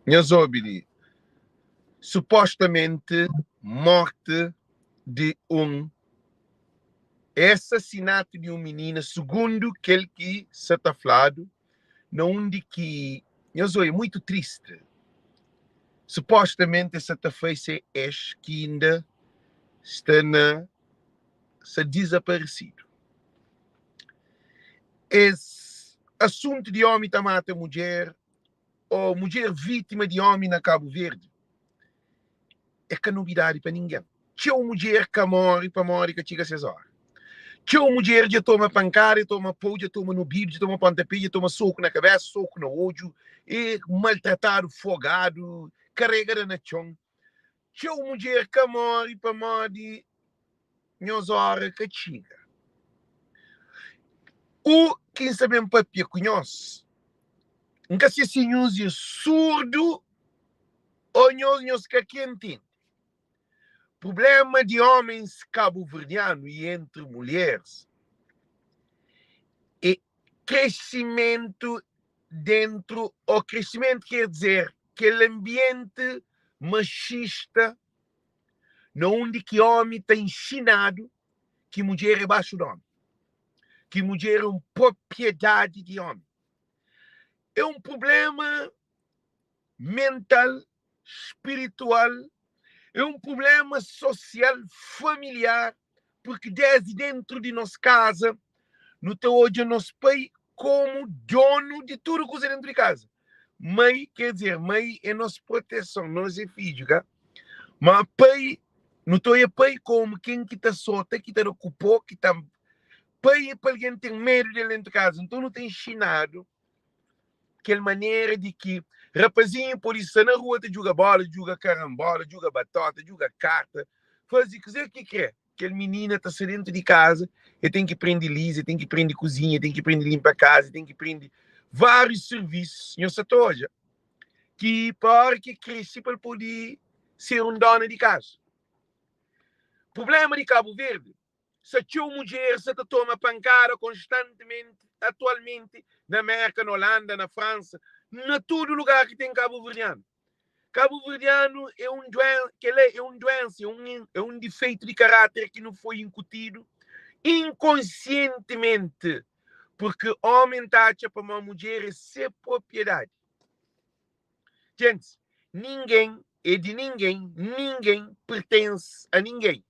Nhos obi li, supostamenti morti di un é asasinatu di un minina, sugundu kel ki sa ta fladu, na undi ki, nhos obi, é muitu tristi, supostamenti es sa ta fla se ex ki inda sta na sta dizaparesidu. Es asuntu di omi ta mata mudjer ô mudjer vítima di omi na Kabu Verdi é ka nobidadi pa ningen. Txeu mudjer ka móre pamodi ka txiga ses óra. Txeu mudjer dja toma pankada, dja toma pau, dja toma nobidu, dja toma pontapé, dja toma soku na kabésa, soku na odju, e maltratadu, fogadu, karegada na txon. Txeu mudjer ka móre pamodi nhos óra ka txiga. U ki N sta ben pâpia ku nhos, N ka se si nhos é surdu ô nhos nhos ka krê ntende. Prubléma di ómens kabuverdianu i entri mulheris é kresimentu dentru, ô kresimentu ker dizer kel anbienti maxista na undi ki omi ta inxinadu ki mudjer é baxu di omi, ki mudjer é un propriedadi di omi. É un prublema mental, spiritual, é un prublema sosial, familiar, purki desdi dentru di nos kaza nu ta odja nos pai komu donu di tudu kuza dentru di kaza. Mai, ker dizer, mai é nos proteson, nos é fidju, ka? Ma pai, nu ta odja pai komu ken ki ta sota, ki ta da ku po, ki ta. Pai é pa algen ten medu di el dentru kaza. Nton nu ta inxinadu kel manera di ki rapazinhu pode sta na rua ta djuga bola, djuga karanbola, djuga batota, djuga karta, faze kuzê ki kre. Kel minina ta sta dentu di kaza, el ten ki prende liza, el ten ki prende kuzinha, el ten ki prende linpa kaza, el ten ki prende várius sirvisus. Nhos sa ta odja ki pa óra ki el krese pa el pode ser un dóna di kaza. Prubléma di Kabu Verdi Sa txeu mudjer sa ta toma pankada konstantimenti atualmenti na Merka, na Holanda, na Fransa, na tudu lugar ki ten kabuverdianu. Kabuverdianu é un duen, kel-la é un duensa, é un é un difeitu di karáter ki nu foi inkutidu inkonsientimenti, purki ómi ta atxa pamodi mudjer é se propriedadi. Djentis, ningen é di ningen, ningen pertense a ningen.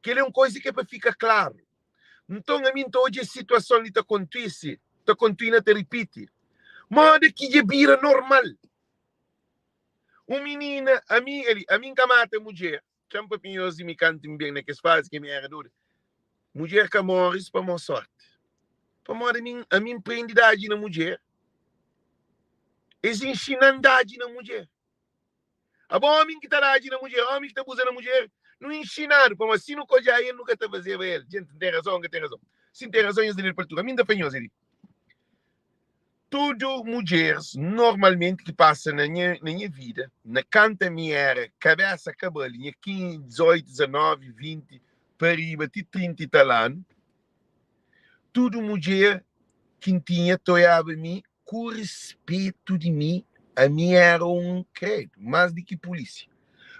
Kel-li é un koza ki é pa fika klaru. Nton, ami N ta odja es situason li ta kontise, ta kontinua ta ripiti. Modi ki dja bira normal un minina, ami, eli, ami N ka mata mudjer, txan pa pinhos di mi kantu N ben na kes fazi ki mi era dodu. Mudjer ka móre pa mau sórti. Pamodi ami, ami N prende dadji na mudjer, es inxina-m dadji na mudjer. Abo omi ki ta dadji na mudjer, omi ki ta abuza na mudjer, nu inxinadu pamodi si nu ka odja el nu ka ta fazeba el. Djenti, N ten razon o N ka ten razon? Si N ten razon, nhos debe pa altura. Ami N ta fla nhos, Tudu mudjeris normalmenti ki pasa na nha na nha vida, na kantu ami era kabesa kabali, nha 15, 18, 19, 20 pa riba ti 30 i tal anu, tudu mudjer ki N tinha ta oiaba mi ku rispetu di mi, ami era un kredu, más di ki pulísia.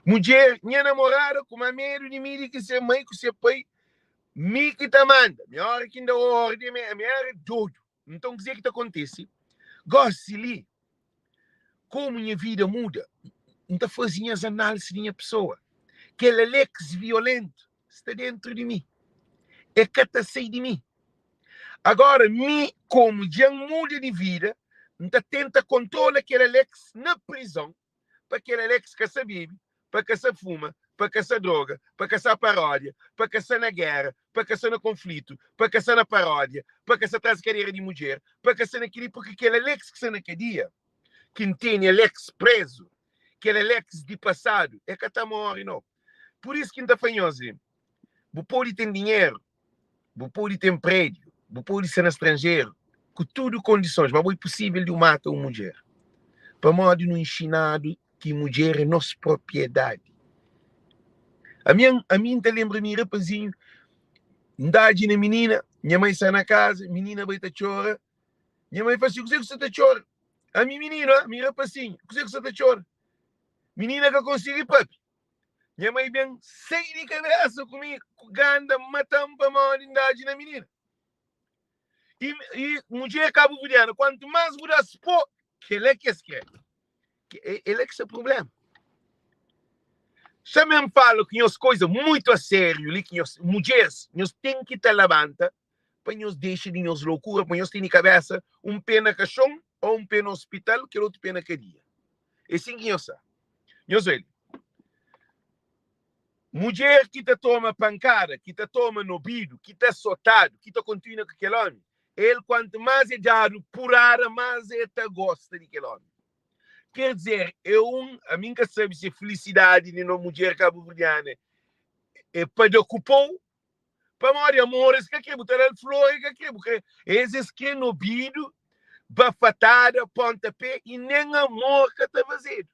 Mudjer, nha namorada ku má medu di mi di ki se mai ku se pai, mi ki ta manda, mi óra ki N da órdi ami era dodu. Nton, kuzê ki ta kontise gósi li? Komu nha vida muda, N ta faze nhas análisi di nha pesoa. Kel Alex violéntu sta déntu di mi. El ka ta sai di mi. Agóra, mi, komu dja N muda di vida, N ta tenta kontrola kel Alex na prizon. pa kel Alex ka sa bebe, pa ka sa fuma, pa ka sa droga, pa ka sa paródia, pa ka sa na géra, pa ka sa na konflitu, pa ka sa na paródia, pa ka sa tras kadera di mudjer, pa ka sa na kel-li, purki kel Alex ki sta na kadia, ki N tene Alex prézu, kel Alex di pasadu, el ka ta móre, nau. Pur isu ki N ta fla nhos li, Bu pode ten dinheru, bu pode ten prédiu, bu pode sta na stranjeru, ku tudu kondisons, ma bo é pusível di bu mata un mudjer. Pamodi nu inxinadu ki mudjer é nos propriedadi. Ami, ami N ta lenbra mi rapazinhu, N dadji na minina, nha mai sta na kaza, minina bai ta txora, nha mai fla si, kuzê ki bu sta ta txora? Ami mininu, ami rapasinhu, kuzê ku sa ta txora? Minina ka konsigi papia. Nha mai ben sai di kabésa ku mi, ku ganda mata-m pamodi N dadji na minina. I, i mudjer kabuverdiana, kuantu más bu da-s pó, kel-la ki es krê. El é ki sta prubléma. Xa men fala ku nhos koisa muito a sério li ki nhos mudjeres, nhos ten ki ta labanta pa nhos dexa di nhos loucura, pa nhos tene kabesa um pé na caixon ou um pé na hospital, kel outro pé na cadia. É assim ki nhos sa. Nhos obi. Mudjer ki ta toma pankada, ki ta toma nobidu, ki ta sotadu, ki ta kontinua ku kel omi, el kuantu más é dadu purada, más el ta gosta di kel omi. Quer dizer, é um, ami N ka sabe se felicidade di no mudjer kabuverdiana é pa da ku pou, pamodi amor es ka kre, bu ta da-l flor e ka kre, bu kre, es es kre nobidu, bafatada, pontapé i nen amor ka ta fazedu.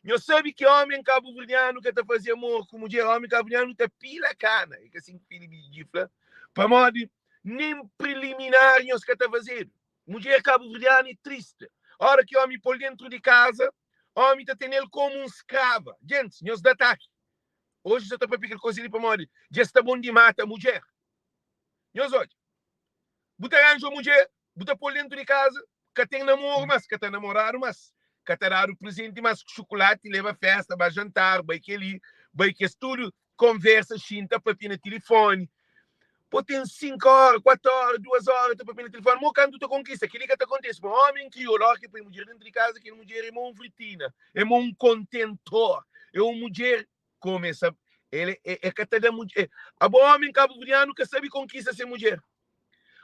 Nhos sabe ki omi kabuverdianu ka ta faze amor ku mudjer, omi kabuverdianu ta pila kana, é ka sin ki Filipe Dji fla? Pamodi nen preliminar nhos ka ta fazedu. Mudjer kabuverdianu é triste. Ora ki omi pol dentru di kaza, omi ta tenel komu un skrava. Gentis, nhos da ataki. Oji sa ta papia kel koza li pamodi dja sta bon di mata mudjer. Nhos odja, bu ta ranja un mudjer, bu ta pol dentru di kaza, ka ten namoru mas, ka ta namoradu mas, ka ta dadu prezenti mas, xukulati, leba festa, ba jantar, bai keli, bai kes tudu konversa, xinta, papia na tilifoni. Po ten 5 ora, 4 ora, 2 ora ta papia na tilifoni, mo kantu ta konkista, keli ka ta kontise. Ma omi kriolu, ora ki poi mudjer dentru di kaza, kel mudjer é mo un fritina, é mo un kontentor, é un mudjer kome sa, el é ka ta da mudjer. Abo omi kabuverdianu ka sabe konkista se mudjer.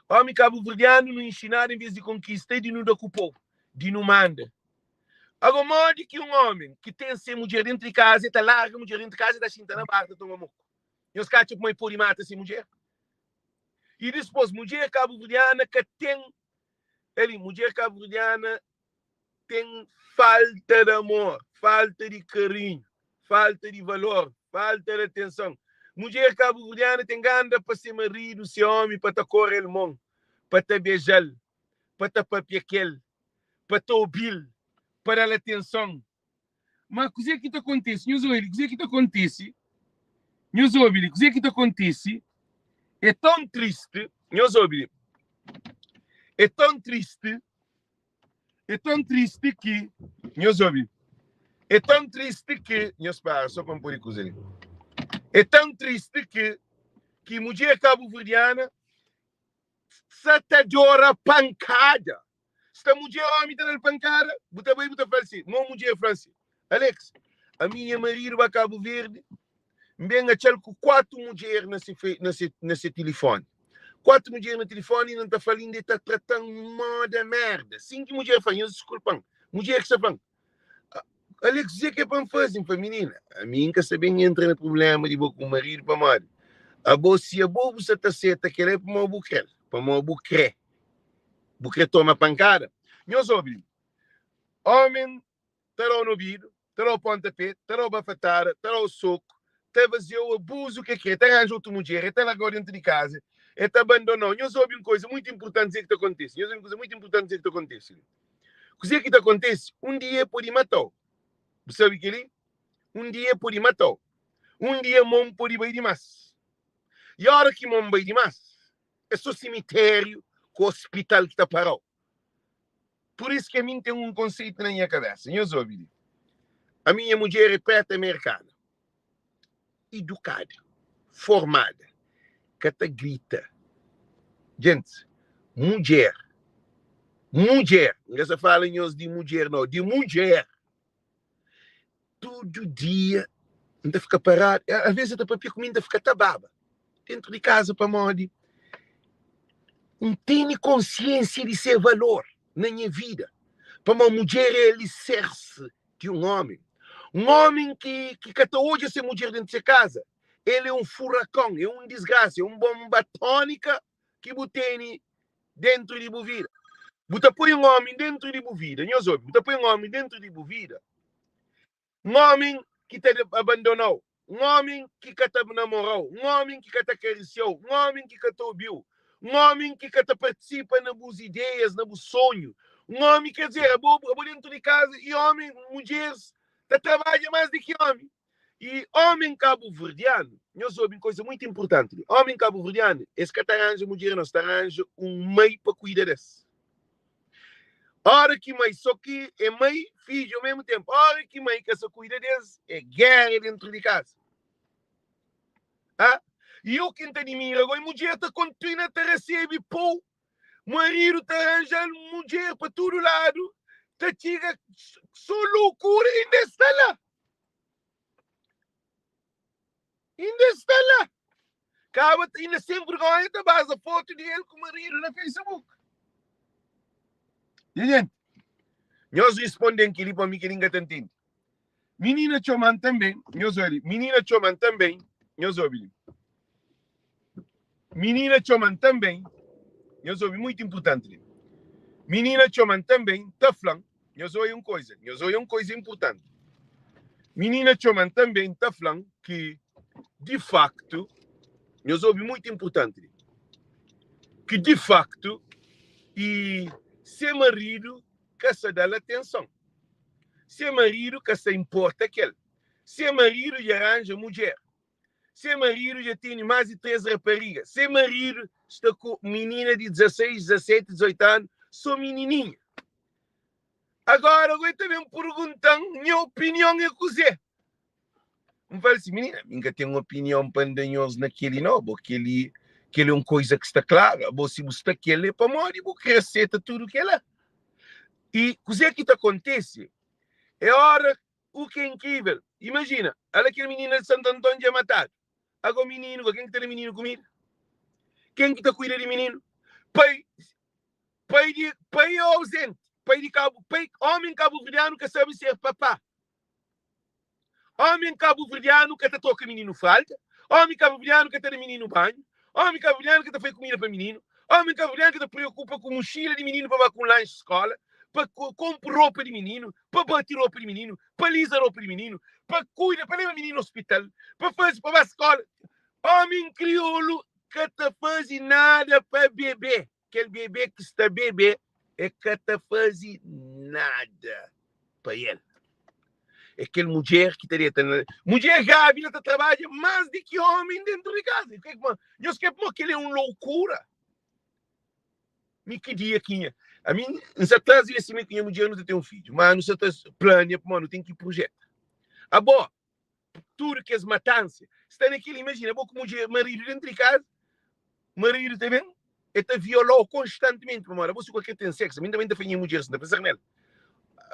Omi kabuverdianu nu inxinadu en vez di konkista é di nu da ku povu, di nu manda. Ago modi ki un omi ki ten se mudjer dentru di kaza, el ta larga mudjer dentru di kaza, el ta xinta na bar ta toma moku. Nhos ka atxa kuma el pode mata se mudjer? I dispos, mudjer kabuverdiana ka ten ali, mudjer kabuverdiana ten falta di amor, falta di karinhu, falta di valor, falta di atenson. Mudjer kabuverdiana ten ganda pa se maridu, se omi, pa ta kore-l mon, pa ta beja-l, pa ta papia kel, pa ta obi-l, pa da-l atenson. Ma kuzê ki ta kontise? Nhos obi li, kuzê ki ta kontise? Nhos obi li, kuzê ki ta kontise? É tão triste, nhos obi li. É tão triste, é tão triste ki, nhos obi. É tão triste ki, nhos para só pa N pode kuza li. É tão triste ki, ki mudjer kabuverdiana sa ta djora pankada. Sta mudjer omi ta dal pankada, bu ta bai bu ta fla si, mo mudjer fla si, Alex, ami nha maridu ba Cabo Verde, N ben atxal ku 4 mudjer na se na se na se tilifoni. 4 mudjer na tilifoni inda N ta fla-l inda e ta tratan moda merda. Sin ki mudjer fla, nhos diskulpan, mudjer ki sta fla-m, Alex, kuzê ki é pa N faze? N fla, minina, ami N ka sta ben entra na prubléma di bo ku maridu pamodi abo, si abo bu sta ta seta kel-la é pamodi bu krê-l, pamodi bu krê. Bu krê toma pankada? Nhos obi li, Ómi ta da-u na obidu, ta da-u pontapé, ta da-u bafatada, ta da-u soku, ta faze-u abuzu ki el krê, ta ranja otu mudjer, el ta larga-u déntu di kaza, el ta abandona-u. Nhos obi un kuza mutu inportanti kuzê ki ta kontise. Nhos obi un kuza mutu inportanti kuzê ki ta kontise li. Kuzê ki ta kontise? Un dia el pode mata-u. Bu sabe kel-li? Un dia el pode mata-u. Un dia mon pode bai dimás. I óra ki mon bai dimás, é sô simitériu ku ospital ki ta para-u. Pur isu ki ami N ten un konseitu na nha kabésa. Nhos obi li. Ami nha mudjer é préta merkana, idukada, formada, ka ta grita. Gentis, mudjer, mudjer, N ka sta fala nhos di mudjer nau, di mudjer! Tudu dia N ta fika paradu. Alvês el ta pâpia ku mi, N ta fika ta baba déntu di kaza pamodi N tene konsiénsia di se valor na nha vida. Pamodi mudjer é alisérsi di un ómi. Un ómi ki ki ka ta odja se mudjer déntu se kaza, el é un furakon, é un disgrasa, é un bonba atónika ki bu tene déntu di bu vida. Bu ta poi un ómi déntu di bu vida, nhos obi, bu ta poi un ómi déntu di bu vida, un ómi ki ta abandona-u, un ómi ki ka ta namora-u, un ómi ki ka ta karisia-u, un ómi ki ka ta obi-u, un ómi ki ka ta partisipa na bus ideias, na bus sonhu, Un omi, ker dizer, abo, abo dentu di kaza e omi, mudjeris ta trabadja mas di ki omi. E omi kabuverdianu, nhos obi un koisa muitu inpurtanti li, omi kabuverdianu, es ka ta ranja mudjer no, es ta ranja un mai pa kuida des. Ora ki mai, so ki e mai, fidju ao mesmu tenpu, ora ki mai ka sa kuida des, e gera dentru di kaza. Ah, e o ki N ta dimira go, e mudjer ta kontinua ta resebe pou Maridu ta ranja-l mudjer pa tudu ladu, ta txiga so lokura, inda es sta la. Inda es sta la. Kaba inda sen vergonha ta baza fotu di el ku maridu na Facebook. Nha gente, nhos responde-m kel-li pa mi kel-li N ka ta ntende. Minina txoma-m tanbe, nhos obi, minina txoma-m tanbe, nhos obi li. Minina txoma-m tanbe, nhos obi, muitu inpurtanti li. Minina txoma-m tanbe, ta fla-m, nhos obi un koiza, nhos obi un koiza inpurtanti. Minina txoma-m tanbe, ta fla-m ki, di faktu, nhos obi muitu inpurtanti li, ki di faktu, i se maridu ka sa da-l atenson. Se maridu ka sta inporta kel. Se maridu dja ranja mudjer. Se maridu dja tene más di 3 rapariga. Se maridu sta ku minina di 16, 17, 18 anu, so minininha. Agora go el ta ben purgunta-m nha opinion é kuzê? N fala si, minina, mi N ka ten opinion pa N da nhos na kel-li nau, bo kel-li kel-li é un koiza ki sta klaru, abo si bu sta kel-li é pamodi bu kre seta tudu kel-la. I kuzê ki ta kontise é ora u ki é inkrivel, imajina, ala kel minina di Santu Anton dja matadu, ago mininu, ken ki ta da mininu kumida? Ken ki ta kuida di mininu? Pai, pai di, pai é auzenti, pai di kabu, pai, omi kabuverdianu ka sabe ser papá. Omi kabuverdianu ka ta troka mininu fralda, omi kabuverdianu ka ta da mininu banhu, omi kabuverdianu ka ta fai kumida pa mininu, omi kabuverdianu ka ta preokupa ku muxila di mininu pa ba ku un lanxi skola, pa konpu ropa di mininu, pa bati ropa di mininu, pa liza ropa di mininu, pa kuida, pa leba mininu ospital, pa fazi, pa ba skola. Omi kriolu ka ta fazi nada pa bebe. Kel bebe ki sta bebe e ka ta faze nada pa el. É kel mudjer ki ta deta na. Mudjer grávida ta trabadja más di ki ómi dentru di kaza. E Nhos krê pamodi kel-li é un loukura. Mi ki dia ki nha. Ami N sa traze li sima ki nha mudjer nu ta ten un fidju, má nu sa ta plania pamodi nu ten ki projeta. Abo, tudu kes matansa sta na kel imajina bo ku mudjer maridu dentru di kaza maridu ta ben e ta violau konstantimenti pamodi abo si kualker ten seksu mi tamben ta fla nha mudjer si nta pensa nel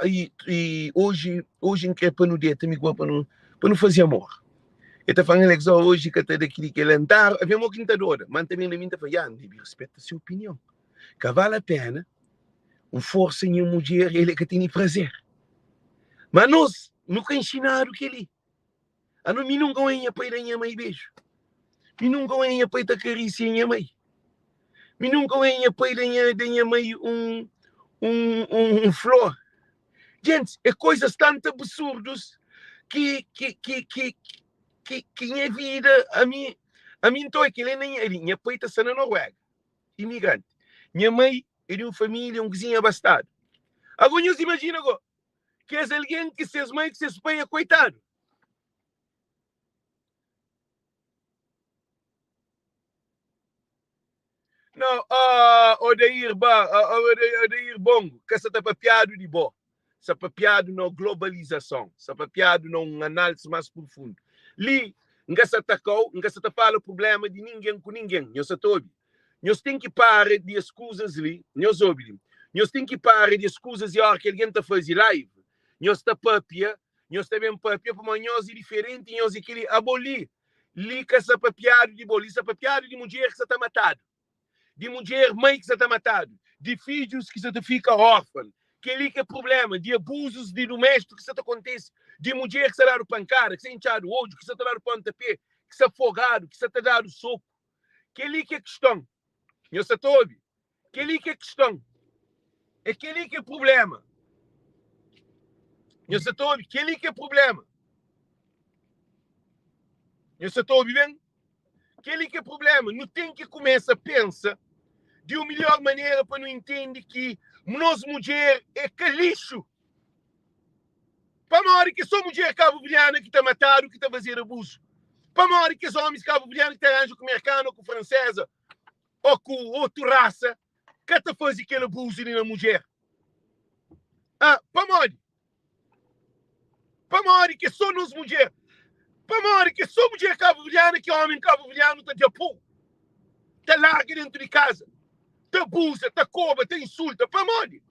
i, i oji oji n kre pa nu deta mi ku bo pa nu pa nu faze amor e ta fla Alex oh, oji ka ta da kili kila nta avia mo ki nta doda ma nta ben na mi nta fla ya n debi rispeta se opinion ka vale a pena N forsa nha mudjer el e ka tene prazer. Ma nos nu ka inxinadu kel-li. Ano mi nunka oia nha pai da nha mai beju. Mi nunka oia nha pai ta karisia nha mai. Mi nunka oia nha pai da nha, da nha mai un, un, un, un flor. Gente, é coisas tanto absurdos que, que, que, que, que, que nha vida, a mi, a mi então é que ele nem, nha pai ta sta na Noruega. imigranti. Nha mai é di un família un kuzinha abastadu. Ago nhos imajina go, kes algen ki ses mai ku ses pai é koitadu. Nau, ah, Odair ba, ah, Odair Bongo, ka sa ta papiadu di bo. Sa papiadu na globalizason, sa papiadu na un análise más profundu. Li, N ka sa ataka-u, N ka sa ta fala prubléma di ningen ku ningen. Nhos sa ta obi? Nhos ten ki para di es kuzas li. Nhos obi li. Nhos ten ki para di es kuzas i óra ki algen ta faze live, nhos ta papia, nhos ta ben papia pamodi nhos é diferenti, nhos é kel-li. Abo li, li ka sa papiadu di bo, li sa papiadu di mudjer ki sa ta matadu. di mudjer, mai ki sa ta matadu, di fidjus ki sa ta fika orfan. Kel-li ki é prubléma di abuzus di duméstiku ki sa ta kontise, di mudjer ki sa dadu pankada, ki sa intxadu odju, ki sa ta dadu pontapé, ki sa fogadu, ki sa ta dadu soku. Kel-li ki é kiston. Nhos sa ta obi? Kel-li ki é kiston. É kel-li ki é prubléma. Nhos sa ta obi? Kel-li ki é prubléma. Nhos sa ta obi ben? Kel-li ki é prubléma. Nu ten ki kumesa pensa di un midjór manera pa nu intende ki Nos mudjer é ka lixu. Pamodi ki sô mudjer kabuverdiana ki ta matadu, ki ta fazedu abuzu? Pamodi kes ómis kabuverdianu ki ta ranja ku merkanu ô ku franseza ô ku otu rasa ka ta faze kel abuzu li na mudjer? Ah, pamodi? Pamodi ki sô nos mudjer? Pamodi ki sô mudjer kabuverdiana ki ómi kabuverdianu ta dja-pô, ta larga dentu di kaza, ta abuza, ta koba, ta insulta? Pamodi?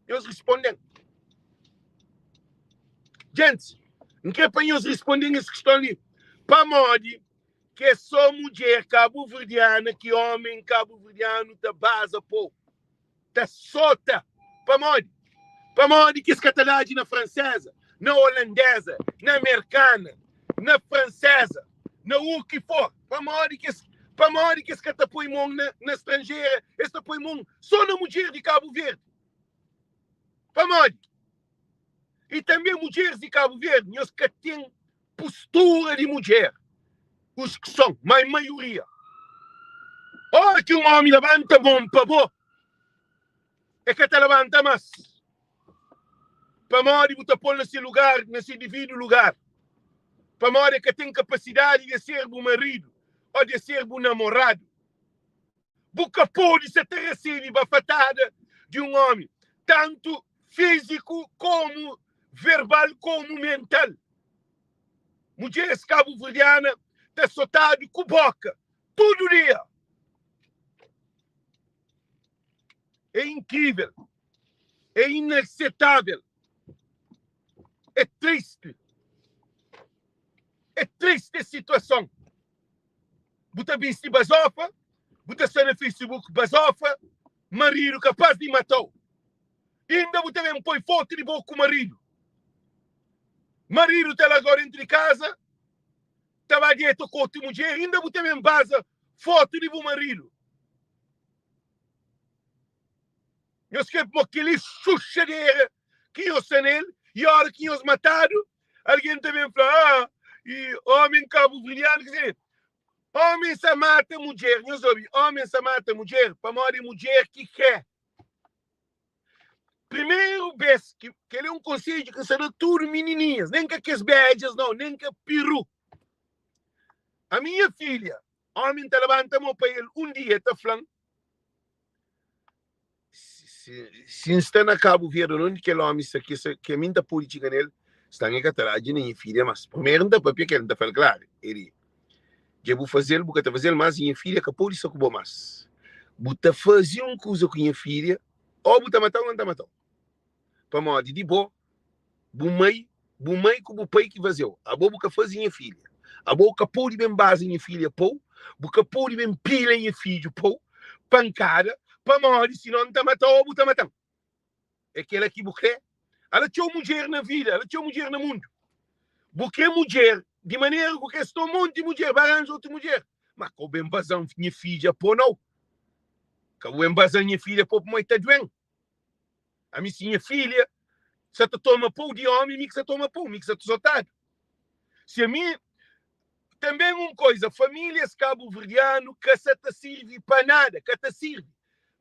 Nhos responde-m. Gentis, N kre pa nhos responde-m es kiston li. Pamodi ki é sô mudjer kabuverdiana ki ómi kabuverdianu ta baza pô? Ta sota. Pamodi? Pamodi ki es ka ta dadji na franseza, na olandeza, na merkana, na franseza, na u ki for? Pamodi ki es pamodi ki es ka ta poi mon na na stranjera, es ta poi mon so na mudjer di Kabu Verdi? Pamodi? I tanbe mudjeris di Kabu Verdi, nhos ka ten postura di mudjer, os ki son, ma maioria. Ora ki un omi labanta mon pa bo, e ka ta labanta mas, pamodi bu ta pol na se lugar, na se dividu lugar, pamodi e ka ten kapasidadi di ser bu maridu o di ser bu namoradu. Bu ka pode sa ta resebe bafatada di un omi, tantu fíziku komu verbal komu mental. Mudjeres kabuverdiana ta sotadu ku boka tudu dia. É inkrível, é inasetável, é tristi, é tristi es situason. Bu ta bisti bazofa, bu ta sta na Facebook bazofa, maridu kapaz di matau. Inda bu ta ben poi fotu di bo ku maridu. Maridu ta largau dentu di kaza, ta ba deta ku otu mudjer, inda bu ta ben baza fotu di bu maridu. Nhos krê pamo kel-li xuxadera ki nhos sta nel i óra ki nhos matadu, algen ta ben fla, Ah, i ómi kabuverdianu ki se. Ómi sa mata mudjer. Nhos obi, ómi sa mata mudjer pamodi é mudjer ki krê. Primeru bes ki kel é un konsedju ki N sta da tudu minininhas, nen ka kes bedjas nau, nen ka piru. Ami nha filha, ómi N ta labanta mo pa el un dia, el ta fla-m, si N sta na Kabu Verdi na undi kel ómi sta ki ki ami N ta pode txiga nel, sta N ka ta dadji na nha filha mas. Primeru N ta papia ku el, N ta fla-l klaru, Eri, dja bu faze-l, bu ka ta faze-l mas i nha filha ka pode sta ku bo mas. Bu ta faze un kuza ku nha filha, ô bu ta mata-m ô N ta mata-u. Pamodi di bo, bu mai, bu mai ku bu pai ki faze-u. Abo bu ka faze nha filha. Abo bu ka pode ben baza nha filha pa-u, bu ka pode ben pila nha fidju pa-u pankada, pamodi sinon N ta mata-u ô bu ta mata-m. É kela ki bu kre? Ala txeu mudjer na vida, ala txeu mudjer na mundu. Bu kre mudjer di manera ku kre sta un monti mudjer, ba ranja otu mudjer. Ma ka bu ben baza-m nha fidja po nau. Ka bu ben baza-m nha filha po pamodi ta duen. Ami si nha filha sa ta toma pou di omi, mi ki sa toma pou, mi ki sa ta sotadu. Si ami Tanben un koiza, famílias kabuverdianu ka sa ta sirvi pa nada, ka ta sirvi.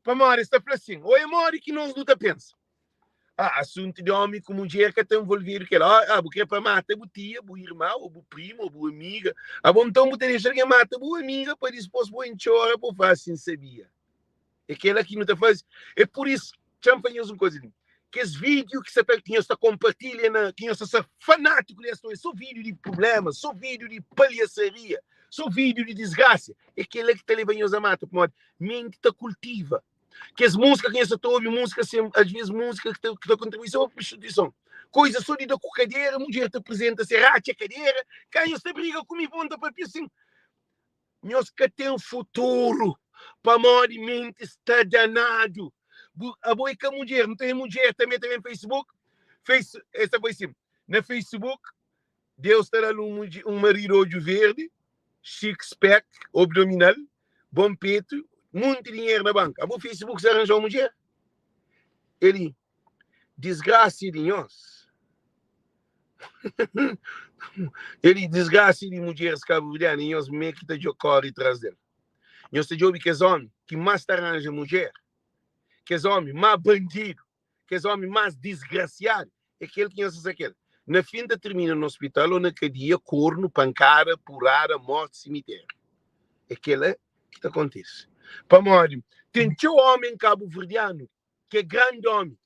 Pamodi es ta fla sin, ô é modi ki nos nu ta pensa? Ah, asuntu di omi ku mudjer ka ta envolvedu kel-la. Ah, bu kre pa mata bu tia, bu irma, ô bu prima, ô bu amiga. Abo nton bu ta dexa algen mata bu amiga pa dispôs bu entxora pa bu fla, Ah, si N sabia. É kel-la ki nu ta faze. É pur isu, txa-m fla nhos un kuza li. Kes vídiu ki sa ta, ki nhos ta konpartilha na, ki nhos ta ser fanátiku di es, é sô vídiu di prubléma, sô vídiu di palhasaria, sô vídiu di disgrasia. É kel-la ki ta leba nhos a mata, pamodi menti ta kultiva. Kes múzika ki nhos sa ta obi, múzika sen, asvês múzika ki ta, ki ta kontribui sô pa prostituison. Koiza sô di da ku kadera, mudjer ta prizenta se ratxa kadera, ka nhos ta briga ku mi, pon ta papia sin. Nhos ka ten futuru pamodi menti sta danadu. Bu, abo é ka mudjer, nton é mudjer tanbe ta ben Facebook, face, es ta poi sin, na Facebook, Deus ta da-l un mudjer, un maridu odju verdi, six pack, abdominal, bon petu, munti dinheru na banku. Abo Facebook sa ranja un mudjer? Eli, disgrasi di nhos. Eli, disgrasi di mudjeris kabuverdianu é nhos mê ki ta kóre tras del. Nhos ta djobe kes ómi ki más ta ranja mudjer. Kes ómi má bandidu, kes ómi más disgrasiadu, é kel ki nhos sa kel. Na fin ta tirmina na ospital ô na kadia, kornu, pankada, purada, morti, simitériu. É kela ki ta kontise. Pamodi ten txeu ómi kabuverdianu ki é grandi ómi,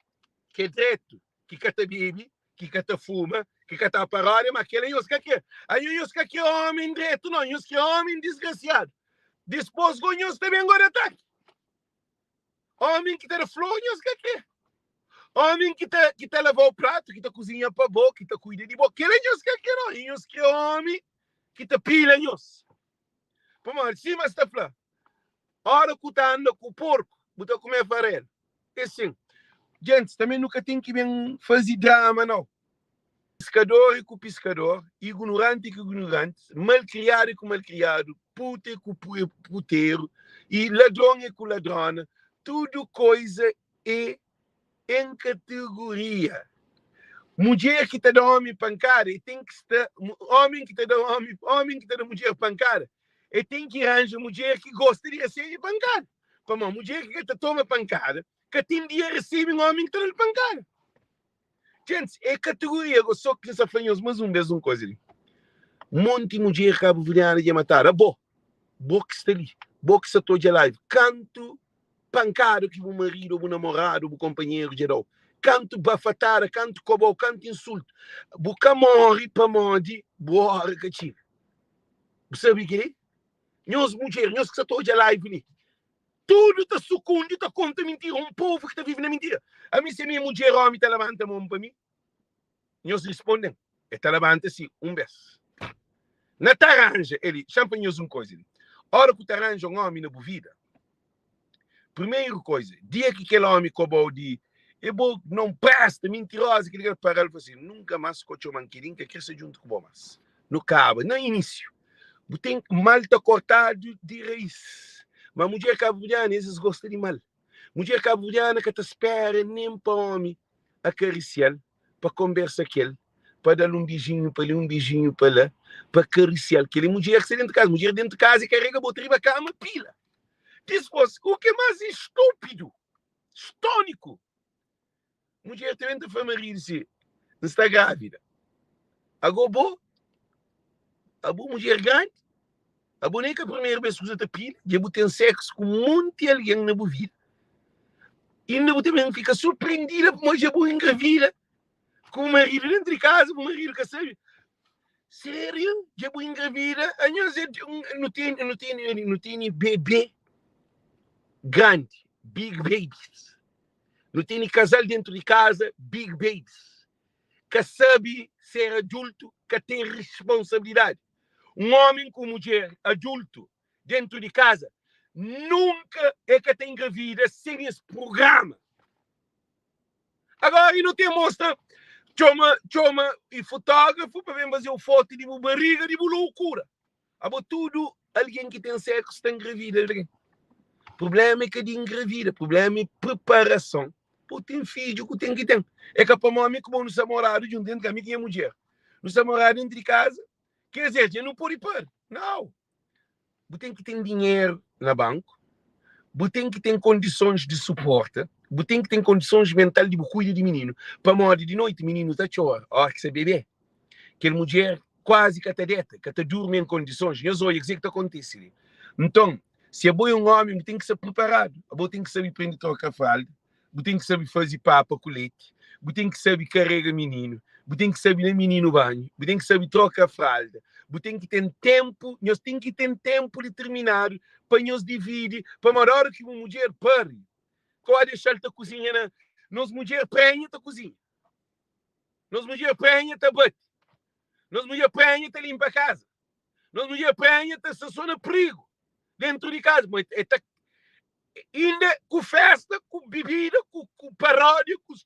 ki é dretu, ki ka ta bebe, ki ka ta fuma, ki ka ta paródia, ma kela nhos ka kre. Anho nhos ka kre ómi dretu, nau, nhos kre ómi disgrasiadu. Dispôs go nhos ta ben go da ataki. Ómi ki ta da flor nhos ka kre. Ómi ki ta, ki ta lava-u pratu, ki ta kuzinha pa bo, ki ta kuida di bo, kela nhos ka kre, nau. Nhos kre ómi ki ta pila nhos. Pamodi, sima sta fla, Ora ku ta anda ku porku, bu ta kume farelu. É sin. Gentis, tanbe nu ka ten ki ben faze drama, nau. Piskador é ku piskador, ignoranti é ku ignoranti, malkriadu é ku malkriadu, puta é ku puteru, i ladron é ku ladrona. Tudu koiza é en kategoria. Mudjer ki ta da omi pankada, e ten ki sta, omi ki ta da omi, omi ki ta da mudjer pankada, e ten ki ranja mudjer ki gosta di resebe pankada. Pamodi mudjer ki ka ta toma pankada, ka ten dia resebe un omi ki ta da-l pankada. Gentis, é kategoria. Go só ki N sa fla nhos mas un bes un koza li. Monti mudjer kabuverdiana dja matadu. Abo, bo ki sta li, bo ki sa ta odja live, kantu pankada ki bu maridu ô bu namoradu ô bu konpanheru dja da-u, kantu bafatada, kantu koba-u, kantu insultu, bu ka móre pamodi bu óra ka txiga. Bu sabe kel-li? Nhos mudjer, nhos ki sa ta odja live li, tudu ta sukundi, ta konta mintira, un povu ki ta vive na mintira. Ami, si ami é mudjer, ómi ta labanta mon pa mi? Nhos risponde-m. El ta labanta si un bes. Na ta ranja el. Xa-m fla nhos un koza li. Ora ku ta ranja un omi na bu vida, primeru koza, dia ki kel omi koba-u di e bo non presta, mintiroza, kel-li, kel-la, para-l fla si, nunka mas ko txoma-m kel-li, N ka kre sta djuntu ku bo mas. Nu kaba. Na inisiu, bu ten mal ta kortadu di rais. Ma mudjer kabuverdianu, es es gosta di mal. Mudjer kabuverdiana ka ta spera nen pa omi akarisia-l, pa konbersa ku el, pa da-l un bijinhu pa li, un bijinhu pa la, pa karisia-l. Kel-li mudjer ki sta dentu kaza. Mudjer dentu kaza e karega bota riba kama, pila. Dispôs, u ki é más estúpidu, stóniku, mudjer ta ben ta fla maridu si, N sta grávida. Agó bo, abo mudjer grandi, abo nen ka primeru bes ku bu sa ta pila, dja bu ten seksu ku monti algen na bu vida, inda bu ta ben fika surprendida pamodi dja bu engravida ku bu maridu dentru di kaza, bu maridu ka sabe. Sériu? Dja bu engravida? Anhos é nu tene nu tene nu tene bebê grandi, big babies. Nu tene kazal dentru di kaza, big babies. Ka sabe ser adultu, ka ten responsabilidadi. Un omi ku mudjer adultu dentru di kaza, nunka e ka ta engravida sen es prugrama. Agora e nu ten mostra txoma txoma e fotógrafu pa ben faze-u fotu di bu bariga di bu loukura. Abo tudu algen ki ten seksu ta engravida algen. Prublema é ka di engravida, prublema é preparason pa ten fidju ku ten ki ten. É ka pamodi mi ku bo nu sta moradu djuntu dentu di kaza, mi ku nha mudjer nu sta moradu dentu di kaza, ker dizer dja nu pode pari. Nau! Bu ten ki ten dinheru na banku, bu ten ki ten kondisons di suporta, bu ten ki ten kondisons mental di bu kuida di mininu, pamodi di noiti mininu ta txora óras ki sta bebe. Kel mudjer kuazi ka ta deta, ka ta durmi en kondisons. Nhos odja kuzê ki ta kontise li. Nton, si abo é un ómi, bu ten ki sta priparadu. Abo ten ki sabe prende troka fralda, bu ten ki sabe faze papa ku leti, bu ten ki sabe karega mininu, bu ten ki sabe da mininu banhu, bu ten ki sabe troka fralda, bu ten ki ten ténpu, nhos ten ki ten ténpu ditirminadu pa nhos dividi, pamodi óra ki bu mudjer pari, ka dexa-l ta kuzinha na, nos mudjer prenha ta kuzinha. Nos mudjer prenha ta bate. Nos mudjer prenha ta linpa kaza. Nos mudjer prenha ta sta so na prigu dentru di kaza. Ma e ta inda ku festa, ku bibida, ku, ku paródia, ku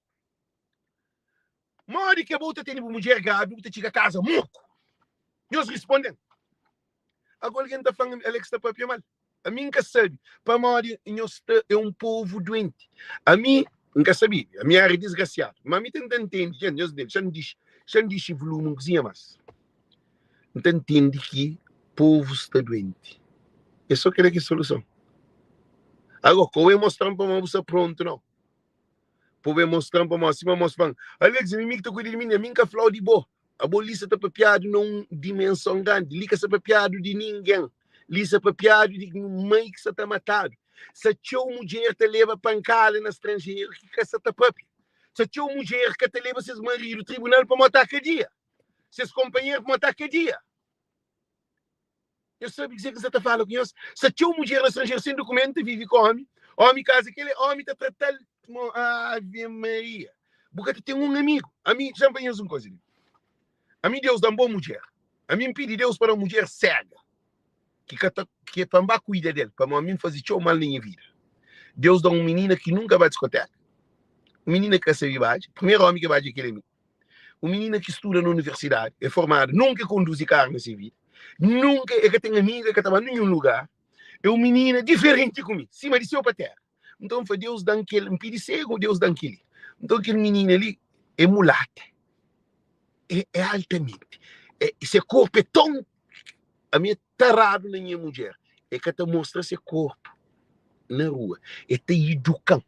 Modi ki abo ta tene bu mudjer grávida bu ta txiga kaza moku? Nhos risponde-m. Agora algen ta fla-m Alex ta papia mal. Ami N ka sabe pamodi nhos sta é un povu duenti. Ami N ka sabe, ami era disgrasiadu. Ma ami tenta ntende, dja nhos ntende, xa-m dixi, xa-m dixi volumi un kuzinha más. N ta ntende ki povu sta duenti. É so kel-la ki é soluson. Agora, ka bu mostra-m pamodi bu sta prontu, nau. Pa bu mostra-m pamodi sima mos fla-m, Alex, mi ki ta kuida di mi, mi N ka fla-u di bo. Abo li sa ta papiadu na un dimenson grandi. Li ka sa papiadu di ningen. Li sa papiadu di mai ki sa ta matadu. Sa txeu mudjer ta leba pankada na stranjeru ki ka sa ta papia. Sa txeu mudjer ka ta leba ses maridu tribunal pamodi ta kadia. Ses konpanheru pamodi ta kadia. Nhos sabe kuzê ki N sta ta fala ku nhos? Sta txeu mudjer na stranjeru sen dukumentu ta vive ku ómi. Ómi kaza kel ómi ta trata-l mo Ave Maria. Bu ka ta ten un amigu. Ami, xa-m fla nhos un kuza li. Ami Deus da-m bon mudjer. Ami N pidi Deus pa da-m mudjer sega ki ka ta ki é pa N ba kuida del, pamodi ami N faze txeu mal na nha vida. Deus da-m un minina ki nunka ba diskoteka, un minina ki ka sabe badja. Primeru ómi ki badja é kel é mi. Un minina ki studa na universidadi, é formadu, nunka é konduzi karu na se vida, nunka é ka ten amiga, é ka ta ba ninhun lugar. É un minina diferenti ku mi, sima di séu pa téra. Nton, N fla, Deus da-m kel, N pidi segu, Deus da-m kel-li. Nton, kel minina li é mulata, é, é altamenti, é, se korpu é ton, ami é taradu na nha mudjer, e ka ta mostra se korpu na rua, e ta iduka-m.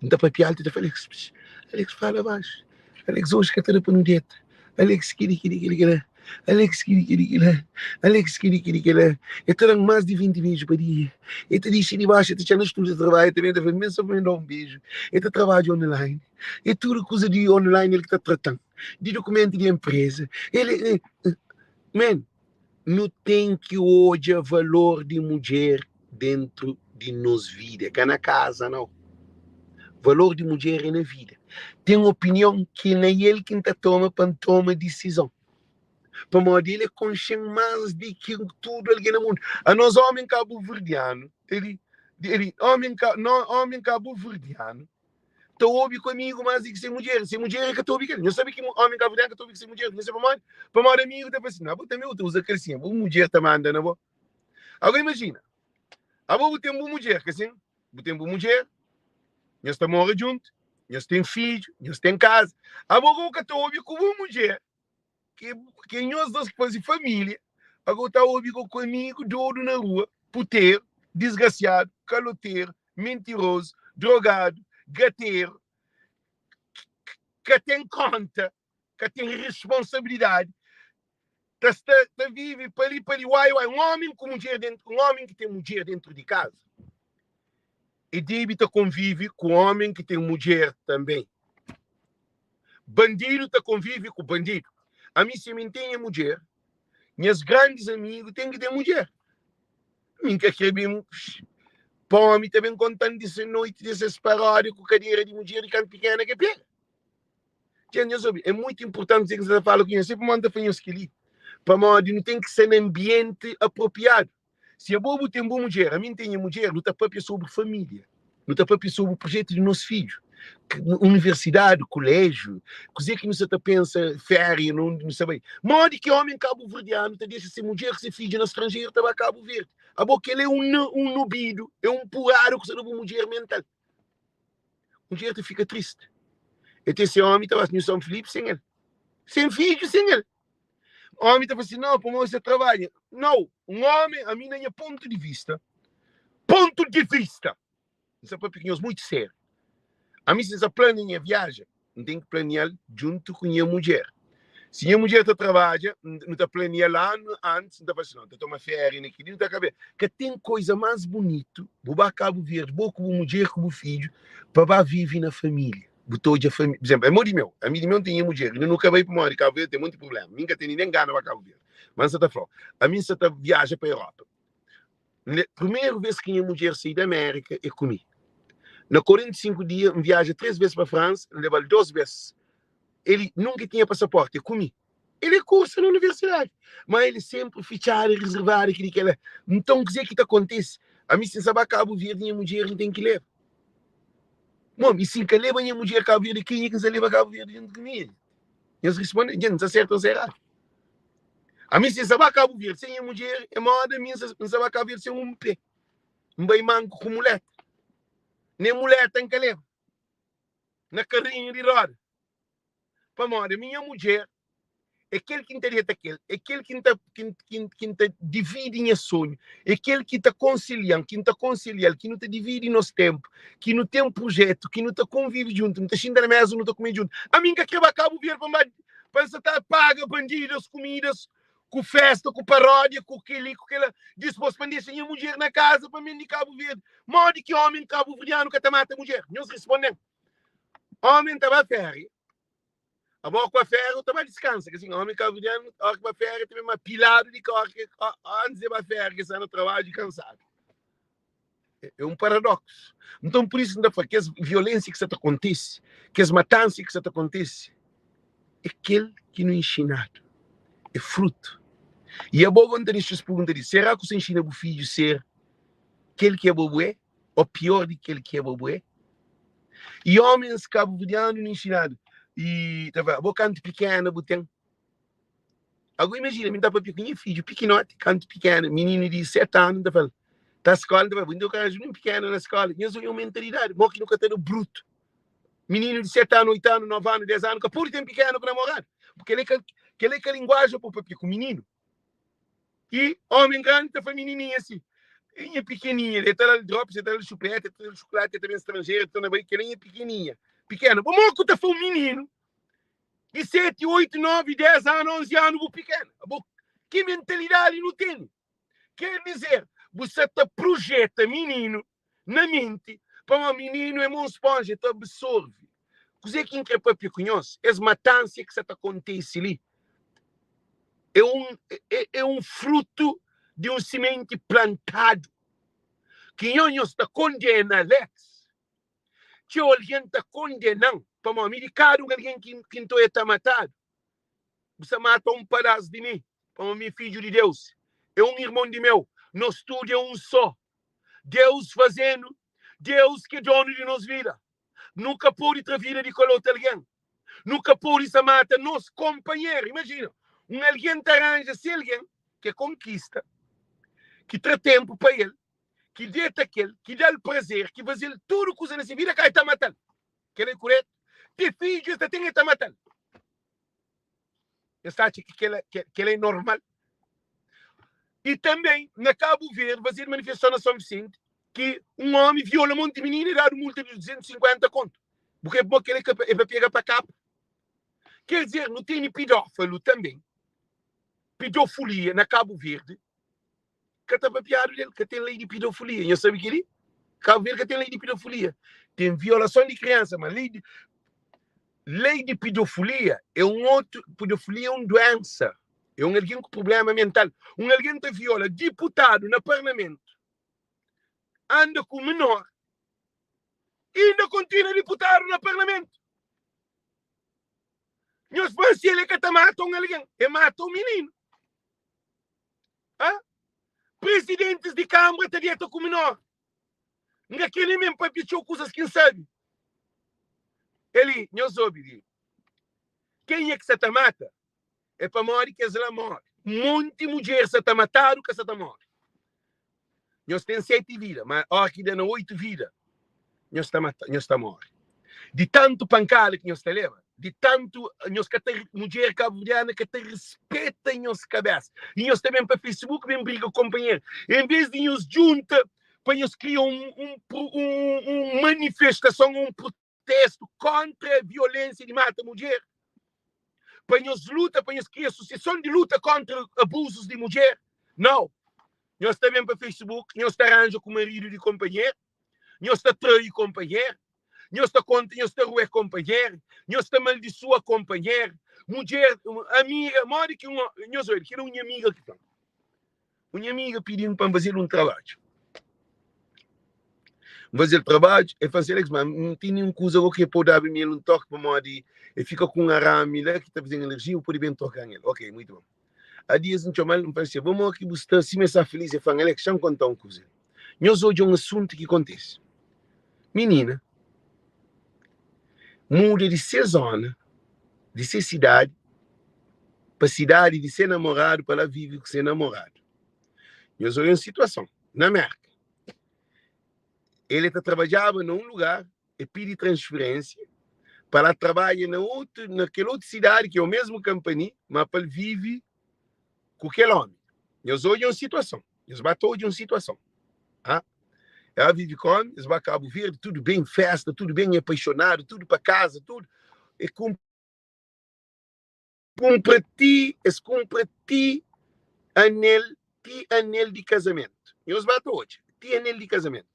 N ta papia altu, e ta fla, Alex, pss, Alex fala baxu, Alex oji ka ta da pa nu deta, Alex kili, kili, kili, kila, Alex kili, kili, kila, Alex kili, kili, kila. E ta da-m más di 20 beju pa dia, e ta dixi di baxu, e ta txá na studu ta trabadja, e ta ben ta fla, men só pa mi da un beju, e ta trabadja online, e tudu kuza di online el ki ta trata-m, di dukumentu di enpreza, el e, men. Nu ten ki odja valor di mudjer dentru di nos vida, ka na kaza nau. Valor di mudjer é na vida. Ten opinion ki na el ki N ta toma pa N toma disizon. Pamodi el é konxe-m más di ki tudu algen na mundu. Anos ómi kabuverdianu, el, el, ómi, ómi kabuverdianu, ta obi ku amigu más di ki se mudjer. Se mudjer é ka ta obi ku el. Nhos sabe ki ómi kabuverdianu ka ta obi ku se mudjer. Nhos sabe pamodi? Pamodi amigu ta fla si, Abo tanbê bu ta uza kalsinha, bu mudjer ta manda na bo. Agora imajina, abo bu ten bu mudjer, ka sin? Bu ten bu mudjer, nhos ta mora djuntu, nhos ten fidju, nhos ten kaza. Abo bu ka ta obi ku bu mudjer, ki ki é nhos dos ki faze família, agora ta obi ku ku amigu dodu na rua, puteru, disgrasiadu, kaloteru, mentirozu, drogadu, gateru, ka ten konta, ka ten responsabilidadi, ta sta ta vive pa li pa li, uai uai, un ómi ku mudjer dentu, un ómi ki ten mudjer dentru di kaza, e debe ta konvive ku ómi ki ten mudjer tanbe. Bandidu ta konvive ku bandidu. Ami si mi N ten nha mudjer, nhas grandis amigu ten ki ten mudjer. Mi N ka kre ben pa ómi ta ben konta-m di se noiti, di ses paródia ku kadera di mudjer di kantu pikena ke pega. Dja nhos obi, é mutu inportanti kuzê ki N sta ta fala ku nhos. Se pamodi N ta fla nhos kel-li? Pamodi nu ten ki sta na anbienti apropriadu. Si abo bu ten bu mudjer, ami N ten nha mudjer, nu ta pâpia sobri família, nu ta pâpia sobri projetu di nos fidju, universidadi, kuléjiu, kuzê ki nu sta ta pensa, féria, na undi nu sta bai. Modi ki ómi kabuverdianu ta dexa se mudjer ku se fidju na stranjeru ta ba Kabu Verdi? Abo kel-la é un nobidu, é un puradu ku sta na bu mudjer mental. Mudjer ta fika tristi. El ten se ómi ta ba Nhu San Filipi sen el, sen fidju, sen el. Ómi ta fla si, Nau, pamodi sa trabadja. Nau, un ómi, ami na nha pontu di vista, pontu di vista, N sta papia ku nhos muitu sériu. Ami si N sta plania nha viaja, N ten ki plania-l djuntu ku nha mudjer. Si nha mudjer ta trabadja, nu ta plania-l anu antis, N ta fla si, Nau, N ta toma féria na kel-li, nu ta kabe. Ka ten koiza más bunitu, bu ba Kabu Verdi, bo ku bu mudjer ku bu fidju, pa ba vive na família. Bu ta odja família. Por exemplo, é mo di meu. Ami di meu N ten nha mudjer. Inda nu ka bai pamodi Kabu Verdi ten monti prubléma. Mi N ka tene nen gana ba Kabu Verdi. Ma N sa ta fla-u, ami N sa ta viaja pa Europa. Primeru bês ki nha mudjer sai di Amérika é ku mi. Na 45 dia, N viaja 3 bês pa Fransa, N leba-l 2 bês. El nunka tinha pasaporti, é ku mi. El é kursa na universidadi, má el é sénpri fitxadu, rezervadu, kili kela. Nton, kuzê ki ta kontise? Ami, si N sa ba Kabu Verdi, nha mudjer N ten ki leba. Mon, i si N ka leba nha mudjer Kabu Verdi, kenha ki N sa leba Kabu Verdi djuntu ku mi? Nhos risponde, Dja N sa sertu ô N sa eradu. Ami, si N sa ba Kabu Verdi sen nha mudjer, é moda mi N sa ba Kabu Verdi sen un pé. N bai manku ku muleta. Nen muleta N ka leba. Na karinhu di roda. Pamodi ami nha mudjer. É kel ki N ta deta ku el, é kel ki N ta, ki, ki, ki N ta dividi nha sonhu, é kel ki ta konselha-m, ki N ta konselha-l, ki nu ta dividi nos ténpu, ki nu ten prujétu, ki nu ta konvive djuntu, nu ta xinta na méza, nu ta kume djuntu. Ami N ka krê ba Kabu Verdi pa N ba, pa N sa ta paga bandidas, kumidas, ku fésta, ku paródia, ku kel-li, ku kel-la, dispôs pa N dexa nha mudjer na kaza pa N ben di Kabu Verdi. Modi ki ómi kabuverdianu ka ta mata mudjer? Nhos responde-m. Ómi ta ba féria. Abo ku aféria u ta ba diskansa ke sin omi kabuverdianu ora ki ba féria ta ben ma piladu di ki ora ki antis di ba féria ki sta na trabadju kansadu. É un paradoksu. Nton pur isu N ta fla kes violensia ki sta ta kontise, kes matansa ki sta ta kontise é kel ki nu inxinadu, é frutu. I abo go N ta dexa es pergunta li, sera ku sta inxina bu fidju ser kel ki abo bu é? Ô pior di kel ki abo bu é? I homens kabuverdianu nu inxinadu i ta fla, abo kantu pikena bu ten? Ago imajina, mi ta papia ku nha fidju pikinoti, kantu pikena, mininu di 7 anu, ta fla, ta skola, ta fla, bu nta koraju nin pikena na skola, nhos odja un mentalidadi, mo ki nu ka ta da brutu. Mininu di 7 anu, 8 anu, 9 anu, 10 anu, ka pode ten pikena ku namoradu, porque kel kel é ka linguajen pa papia ku mininu. I omi grandi ta fla minininha si, E nha pikininha li, e ta da-l drops, e ta da-l xupeta, e ta da-l xukulati, e ta ben stranjeru, e ta torna bai, kel-la é nha pikininha. Pikena. Bo mo ku ta fla un mininu di seti, oitu, novi, des anu, onzi anu bu pikena? Abo, ki mentalidadi nu tene? Ker dizer, bu sa ta projeta mininu na menti, pamodi mininu é mo un sponja, e ta absorve. Kuzê ki N krê pâpia ku nhos, es matansia ki sa ta kontise li é un, é, é un frutu di un simenti plantadu ki nho nhos ta kondena Alex. Txeu algen ta kondena-m pamodi mi di kada un algen ki, ki N ta odja ta matadu, bu sta mata un padás di mi, pamodi mi é fidju di Deus, é un irmon di meu, nos tudu é un sô. Deus faze-nu, Deus ki é donu di nos vida. Nu ka pode tra vida di kal otu algen. Nu ka pode sa mata nos konpanheru. Imajina, un algen ta ranja se algen ki é konkista, ki tra ténpu pa el, ki deta ku el, ki da-l prazer, ki faze-l tudu kuza na se vida, ka el ta mata-l. Kel-la é kuretu? Te fidju es ta ten, el ta mata-l. Es ta atxa ki kel-la kel é normal. I tanbê, na Kabu Verdi, fazedu manifestason na Son Visenti ki un ómi viola monti minina e dadu multa di 250 kontu. Bu krê pô kel-la é pa pega pa kapa? Ker dizer, nu tene pidófalu tanbê, pidofolia na Kabu Verdi. Ka ta papiadu del, ka ten lei di pidofolia. Nhos sabe kel-li? Kabu Verdi ka ten lei di pidofolia. Ten violason di kriansa, ma lei di lei di pidofolia é un otu, pidofolia é un duensa, é un algen ku prublema mental. Un algen ta viola diputadu na parlamentu, anda ku menor, inda kontinua diputadu na parlamentu. Nhos fla si el é ka ta mata un algen, e mata un mininu. Hã? Presidentis di kambra ta deta ku menor. N ka kre nen ben papia txeu kuzas ki N sabe. Eli, nhos obi li. Kenha ki sa ta mata é pamodi kes la more. Monti mudjer sa ta matadu ka sa ta more. Nhos ten seti vida, ma óra ki da na oitu vida, nhos ta mata, nhos ta more. Di tantu pankada ki nhos ta leba, di tantu nhos ka ta, mudjer kabuverdiana ka ta rispeta nhos kabesa. I nhos ta ben pa Facebook ben briga ku konpanheru. En vez di nhos djunta pa nhos kria un, un, un, un manifestason, un protestu kontra violensia di mata mudjer, pa nhos luta, pa nhos kria asosiason di luta kontra abuzus di mudjer. Nau, nhos ta ben pa Facebook, nhos ta ranja ku maridu di konpanheru, nhos ta trai konpanheru, nhos ta konta, nhos ta rue konpanheru, nhos ta maldisua konpanheru, mudjer, amiga, modi ki un, nhos obi, kel-la un nha amiga ki fla-m. Un nha amiga pidi-m pa N faze-l un trabadju. N faze-l trabadju, el fla-m, Alex, ma N tene un kuza go ki pode daba mi el un toki pamodi el fika ku un arami la ki ta faze-m alerjia, bu pode ben troka-m el. Ok, muitu bon. A dias N txoma-l, N fla-l, Bo mo ki bu sta sima el sta filis? El fla-m, Alex, xa-m konta-u un kuza. Nhos odja un asuntu ki kontise. Minina muda di se zona, di se sidadi, pa sidadi di se namoradu pa la vive ku se namoradu. Nhos odja un situason na Merka. El ta trabadjaba na un lugar, el pidi transferênsia. pa la trabadja na otu, na kel otu sidadi ki é o mesmu kampani, ma pa el vive ku kel omi. Nhos odja un situason, nhos ba ta odja un situason. Ha? Ela vive ku omi, es ba Kabu Verdi, tudu ben, festa, tudu ben, apaixonadu, tudu pa kaza, tudu. E kunpra ti, es kunpra ti anel, ti anel di kazamentu. Nhos ba ta odja, ti anel di kazamentu.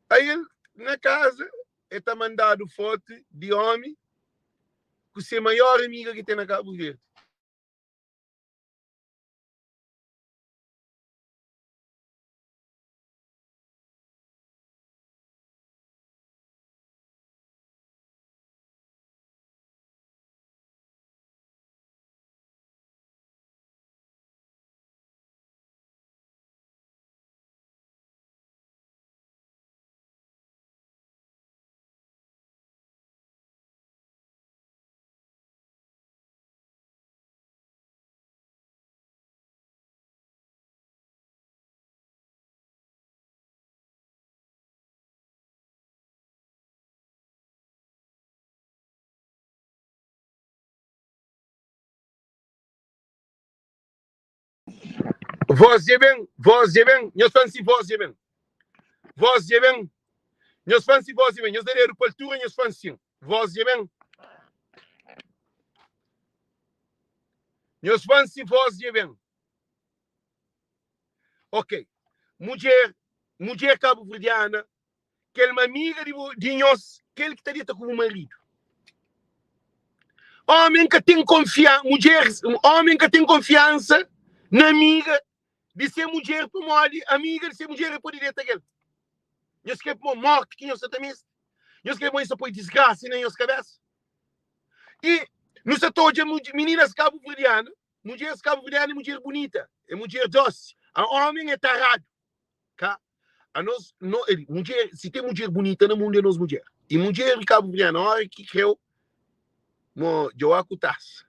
Aí el, na kaza, e ta mandadu fotu di omi ku se maior amiga ki ten na Kabu Verdi. Voz dja ben, voz dja ben, nhos fla-m si voz dja ben. Voz dja ben, nhos fla-m si voz dja ben. Nhos da dedu pa altura, nhos fla-m sin. Voz dja ben. Nhos fla-m si voz dja ben. Ok. Mudjer, mudjer kabuverdiana, kel ma amiga di bu, di nhos, kel ki ta deta ku bu maridu. Omen ka ten konfia, mudjer, omen ka ten konfiansa na amiga di se mudjer pamodi amiga di se mudjer e pode deta kel. Nhos kre pamo morti ki nhos sa ta meste? Nhos kre pamo nhos ta poi disgrasa na nhos kabesa? I nu sa ta odja mininas kabuverdiana, mudjeres kabuverdiana é mudjer bunita, é mudjer dosi, a omen é taradu. Ka anos no el mudjer si ten mudjer bunita na mundu é nos mudjer i mudjer di kabuverdianu ora ki kreu mo djoa ku tasa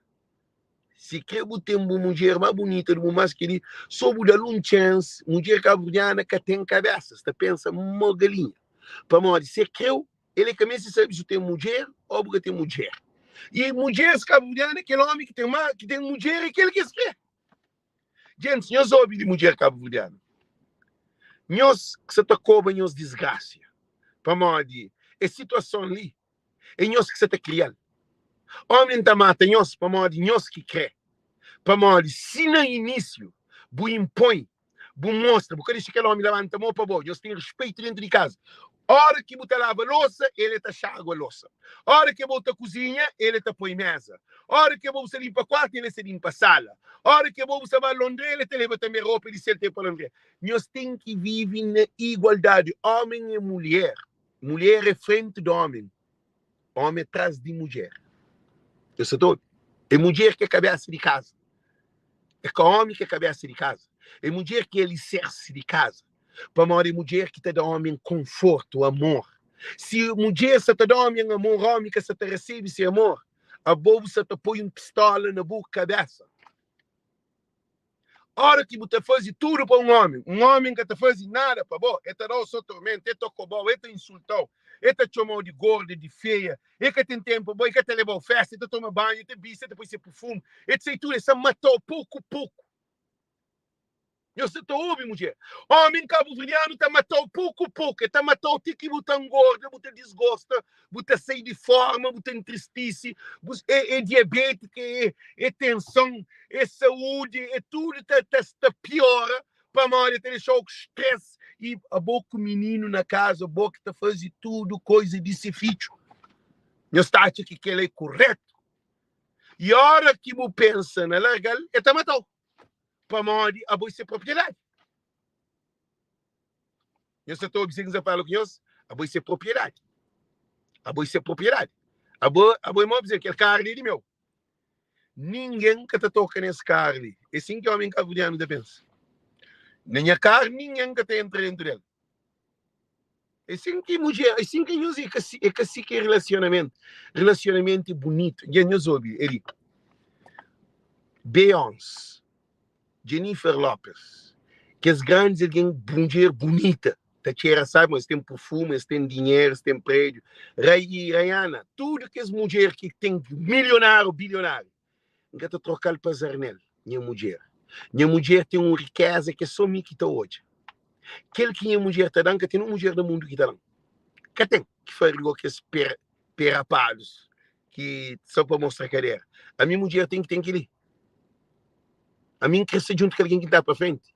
si kre bu ten bu mudjer ma bunita di bu mas keli so bu dal un chance mudjer kabuverdiana ka ten kabesa sta pensa mo galinha pamodi se kreu el é ka meste sabe si bu ten mudjer o bu ka ten mudjer i mudjeres kabuverdiana kel omi ki ten ma ki ten mudjer é kel ki es kre. Gentis, nhos obi di mudjer kabuverdianu. Nhos ki sa ta koba nhos disgrasia, pamodi es situason li é nhos ki sa ta kria-l. Omi ta mata nhos pamodi nhos ki kre. Pamodi si na inisiu bu inpoi, bu mostra, bu ka dexa kel omi labanta mo pa bo, nhos ten rispeitu dentu di kaza. Ora ki bu ta laba losa, el e ta xagua losa. Ora ki bo ta kuzinha, el e ta poi meza. Ora ki bo bu sta limpa kuartu, el e sta limpa sala. Ora ki bo bu sta ba londré, el e ta leba tanbe ropa di sel te pa londré. Nhos ten ki vive na igualdadi, omen e mulher. Mulher e frenti di omen, omen e tras di mudjer. Nhos sta ta obi? E mudjer ki e kabesa di kaza. É ka ómi ki é kabésa di kaza, é mudjer ki é alisersi di kaza, pamodi é mudjer ki ta da ómi konfortu, amor. Si mudjer sa ta da ómi amor, ómi ka sa ta resebe se amor, abo bu sa ta poi un pistola na bu kabésa. Óra ki bu ta faze tudu pa un ómi, un ómi ka ta faze nada pa bo, el ta da-u so tormentu, el ta koba-u, el ta insulta-u, el ta txoma-u di gorda, di feia, El ka ten tenpu pa bo, el ka ta leba-u festa, el ta toma banhu, el ta bisti, el ta poi se purfumu, el ta sai tudu, el sta mata-u poku poku. Nhos sa ta obi, mudjer? Omi kabuverdianu ta mata-u poku poku, el ta mata-u ti ki bu ta ngorda, bu ta disgosta, bu ta sai di forma, bu ta entristise, bu é, é diabétika, é, é tenson, é saúdi, é tudu ta, ta, ta piora pamodi el ta dexa-u ku stress i abo ku mininu na kaza bo ki ta faze tudu koiza di se fidju. Nhos ta atxa ki kel-la é kuretu? I óra ki bu pensa na larga-l, el ta mata-u pamodi abo é se propriedadi. Nhos ta obi si ki N sta fala ku nhos? Abo é se propriedadi. Abo é se propriedadi. Abo, abo é mau dizer, kel karu li é di meu. Ningen ka ta toka nes karu li. É sin ki omi kabuverdianu ta pensa. Na nha karu ningen ka ta entra dentu del. É sin ki mudjer, é sin ki nhos é ka si, é ka si ki é relasionamentu. Relasionamentu é bunitu. Dja nhos obi é li. Beyoncé, Jennifer Lopez, kes grandis algen, mudjer bunita. Ta txera sabi, ma es ten purfumu, es ten dinheru, es ten prédiu. Rai i Raiana, tudu kes mudjer ki ten milionáriu, bilionáriu, N ka ta troka-l pa Zarnel, nha mudjer. Nha mudjer ten un rikéza ki é sô mi ki ta odja. Kel ki nha mudjer ta da-m, ka ten un mudjer na mundu ki ta da-m. Ka ten ki fari go kes perapadus ki sô pa mostra kadera. Ami mudjer ten ki ten kel-li. Ami N kre sta djuntu ku algen ki ta pa frenti.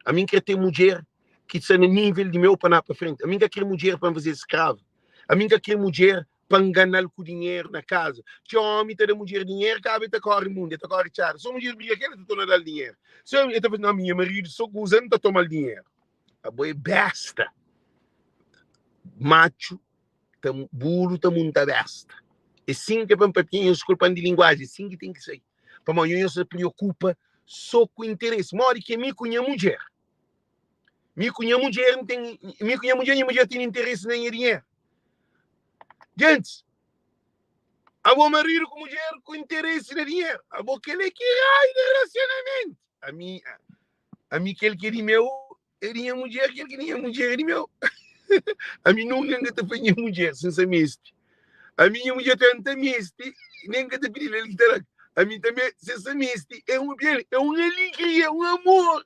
Ami N kre ten mudjer ki sta na nível di meu pa na pa frenti. Ami N ka kre mudjer pa N faze skravu. Ami N ka kre mudjer pa ngana-l ku dinheru na kaza. Txeu ómi ta da mudjer dinheru, kaba el ta kóre mundu, el ta kóre txada. So mudjer briga ku el, el ta torna da-l dinheru. So el ta fla, Nau, nha maridu so kuza, N ta toma-l dinheru. Abo é besta. Matxu ta buru ta munta besta. É sin ki é pa N papia, nhos diskulpa-m di linguajen, é sin ki ten ki sai. Pamodi nhos ta preokupa so ku interesi. Modi ki ami ku nha mudjer, mi ku nha mudjer, N ten, mi ku nha mudjer, nha mudjer ten interesi na nha dinheru. Gentis, abo maridu ku mudjer ku interesi na dinheru, abo kel é ki raiu di relasionamentu? Ami, ami kel ki é di meu é di nha mudjer, kel ki é di nha mudjer é di meu. Ami nunka N ka ta fla nha mudjer si N sa meste. Ami nha mudjer ta N ta meste, nen N ka ta pidi-l, el ki ta da-m. Ami tanbe si N sa meste, é un é un aligria, un amor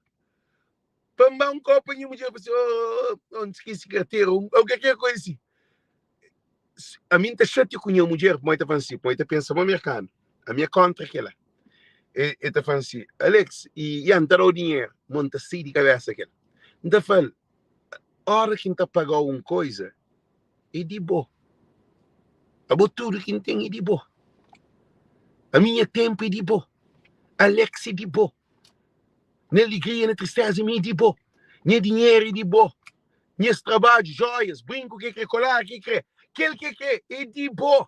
pa N ba un kopu pa nha mudjer fla si, oh, oh, N skese kartera, ou kalker koza si. Ami N ta xatia ku nha mudjer pamodi el ta fla-m si, pamodi el ta pensa ma merkanu. Ami é kóntra kel-la. El ta fla-m si, Alex, i ya, N ta da-u dinheru. Mo N ta sai di kabésa kel. N ta fla-l, óra ki N ta paga-u un koza, é di bo. Abo tudu ki N ten é di bo. Ami nha ténpu é di bo. Alex é di bo. Na alegria, na tristéza, mi é di bo. Nha dinheru é di bo. Nhas trabadju, joias, brinku ke kre, kolar ke kre, kel ke kre é di bo.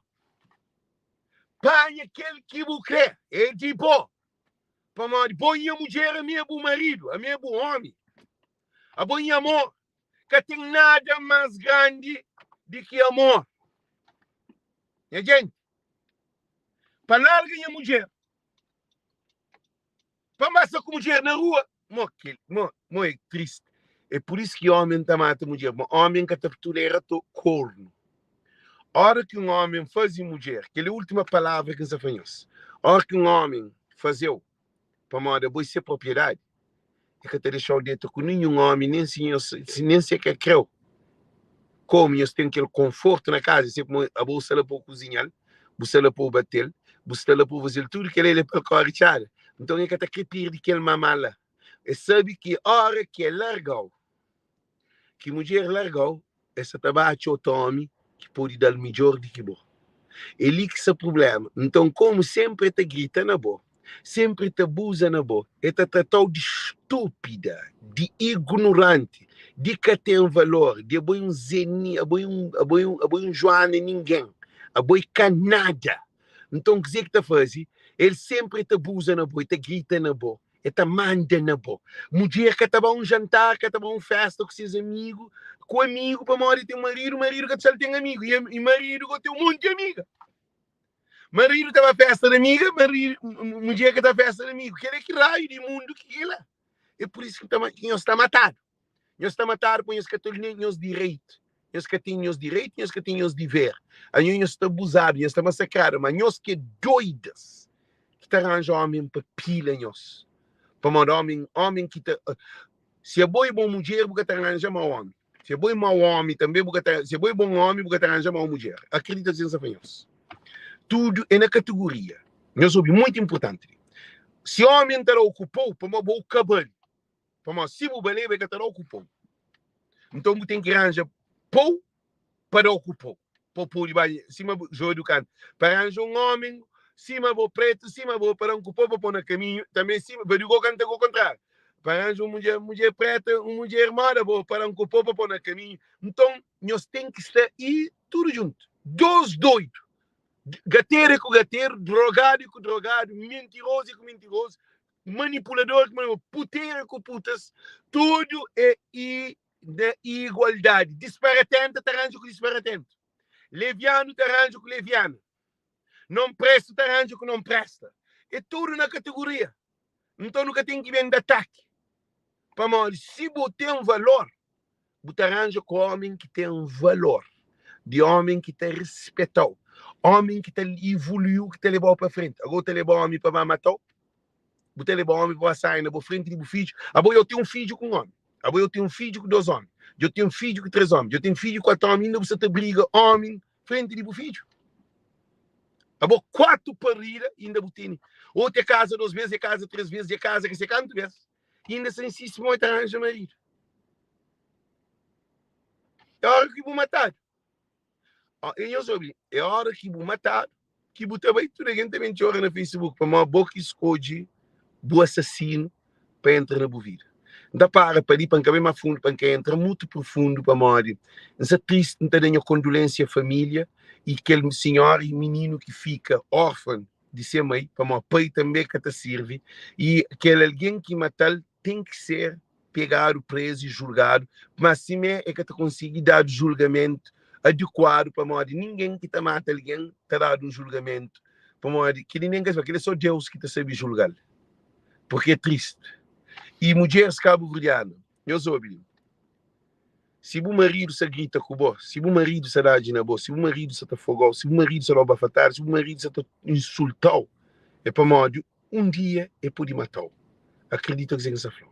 Panha kel ki bu kre, é di bo. Pamodi bo é nha mudjer, ami é bu maridu, ami é bu omi. Abo é nha amor. Ka ten nada más grandi di ki amor. Nha jenti, pa larga nha mudjer, Pa masa ku mudjer na rua mo kel mo mo é triste é por isso ki homem ta mata mudjer mo homem ka ta tolera to corno ora ki um homem faze mudjer kel é última palavra ki nsa fla nhos ora ki um homem fazeu pamodi abo é se propriedade e ka ta dexau deta ku ninhun homi nen si nhos nen si é ka kreu Komu nhos ten kel konfortu na kaza, se kuma abo bu sta la pa bu kuzinha-l, bu sta la pa bu bate-l, bu sta la pa bu faze-l tudu kel el é pa el kóre txada. Nton, el ka ta krê perde kel mamá la. El sabe ki óra ki el larga-u, ki mudjer larga-u, el sta ta ba atxa otu ómi ki pode da-l midjór di ki bo. É li ki sta prubléma. Nton, kómu sénpri el ta grita na bo, Senpri ta abuza na bo. E ta tratau di stúpida, di ignoranti, di ka ten valor, di abo é un zé ni, abo é un, abo é un, abo é un Joana ningen, abo é ka nada. Nton kuzê ki ta faze? El senpri ta abuza na bo, el ta grita na bo, el ta manda na bo. Mudjer ka ta ba un jantar, ka ta ba un festa ku ses amigu, ku amigu pamodi ten maridu, maridu ka ta txal ten amigu, i maridu go ten un monti amiga. Maridu ta ba festa di amiga, maridu, mudjer ka ta festa di amigu. Kel é ki raiu di mundu ki kel-la? É pur isu ki ta, ki nhos ta matadu. Nhos ta matadu pa nhos ka ten nen nhos direitu. Nhos ka ten nhos direitu, nhos ka ten nhos diver. Anho nhos ta abuzadu, nhos ta masakradu, ma nhos ki é doidas ki ta ranja omi pa pila nhos. Pamodi omi, omi ki ta, si abo é bon mudjer, bu ka ta ranja mau omi. Si abo é mau omi tanbe bu ka ta, si abo é bon omi bu ka ta ranja mau mudjer. Akredita si N sa fla nhos. Tudu é na kategoria. Nhos obi, muitu inpurtanti li. Si omi N ta da-u ku pou, pamodi bo ka bali. Pamodi si bu baleba e ka ta da-u ku pou. Nton bu ten ki ranja pou pa da-u ku pou. Pa bu pode ba, sima Joe du kanta, pa ranja un omi sima bo pretu, sima bo, pa da-m ku pou pa pô na kaminhu. Tanbe sima, pa di go kanta ku kontrariu. Pa ranja un mudjer, mudjer preta, un mudjer moda bo, pa da-m ku po pa po na kaminhu. Nton, nhos ten ki sta i tudu djuntu. Dos doidu, gateru e ku gateru, drogadu e ku drogadu, mintirozu e ku mintirozu, manipulador e ku manipulador, puteru e ku putas, tudu é i na igualdadi. Disparatentu ta ranja ku disparatentu, levianu ta ranja ku levianu, non presta ta ranja ku non presta. É tudu na kategoria. Nton nu ka ten ki ben di ataki, pamodi si bo ten valor, Bu ta ranja ku ómi ki ten valor, di ómi ki ta rispeta-u, ómi ki ta ivoluiu, ki ta leba-u pa frenti. Agora bu ta leba ómi pa ba mata-u? Bu ta leba ómi pa ba sai na bo frenti di bu fidju? Abo eu ten un fidju ku un ómi, abo eu ten un fidju ku dos ómi, dja eu ten fidju ku tres ómi, dja eu ten fidju ku kuatu ómi, inda bu sa ta briga ómi frenti di bu fidju? Abo kuatu parida inda bu tene. Otu é kaza dos bes, é kaza tres bes, dja kaza ka se kantu bes. Inda sa insisti ma oi ta ranja maridu. É ora ki bu matadu. Ó, e nhos obi, é ora ki bu matadu ki bu ta bai tudu algen ta ben txora na Facebook pamodi bo ki skodje bu asasinu pa entra na bu vida. N ta para pa li pa N ka bai ma fundu, pa N ka entra mutu profundu pamodi N sta tristi, N ta da nha kondolensia família i kel sinhora i mininu ki fika orfan di se mai pamodi pai tanbe ka ta sirvi i kel algen ki matal ten ki ser pegadu, prezu i julgadu, ma simé e ka ta konsigi dadu julgamentu adikuadu pamodi ningen ki ta mata algen ta dadu un julgamentu pamodi kel-li nen ka kel-li é sô Deus ki ta sabe julga-l purki é tristi. I mudjeris kabuverdianu, nhos obi li, si bu maridu sa grita ku bo, si bu maridu sa dadji na bo, si bu maridu sa ta foga-u, si bu maridu sa da-u bafatada, si bu maridu sa ta insulta-u, é pamodi un dia el pode mata-u. Akredita kuzê ki N sta fla-u.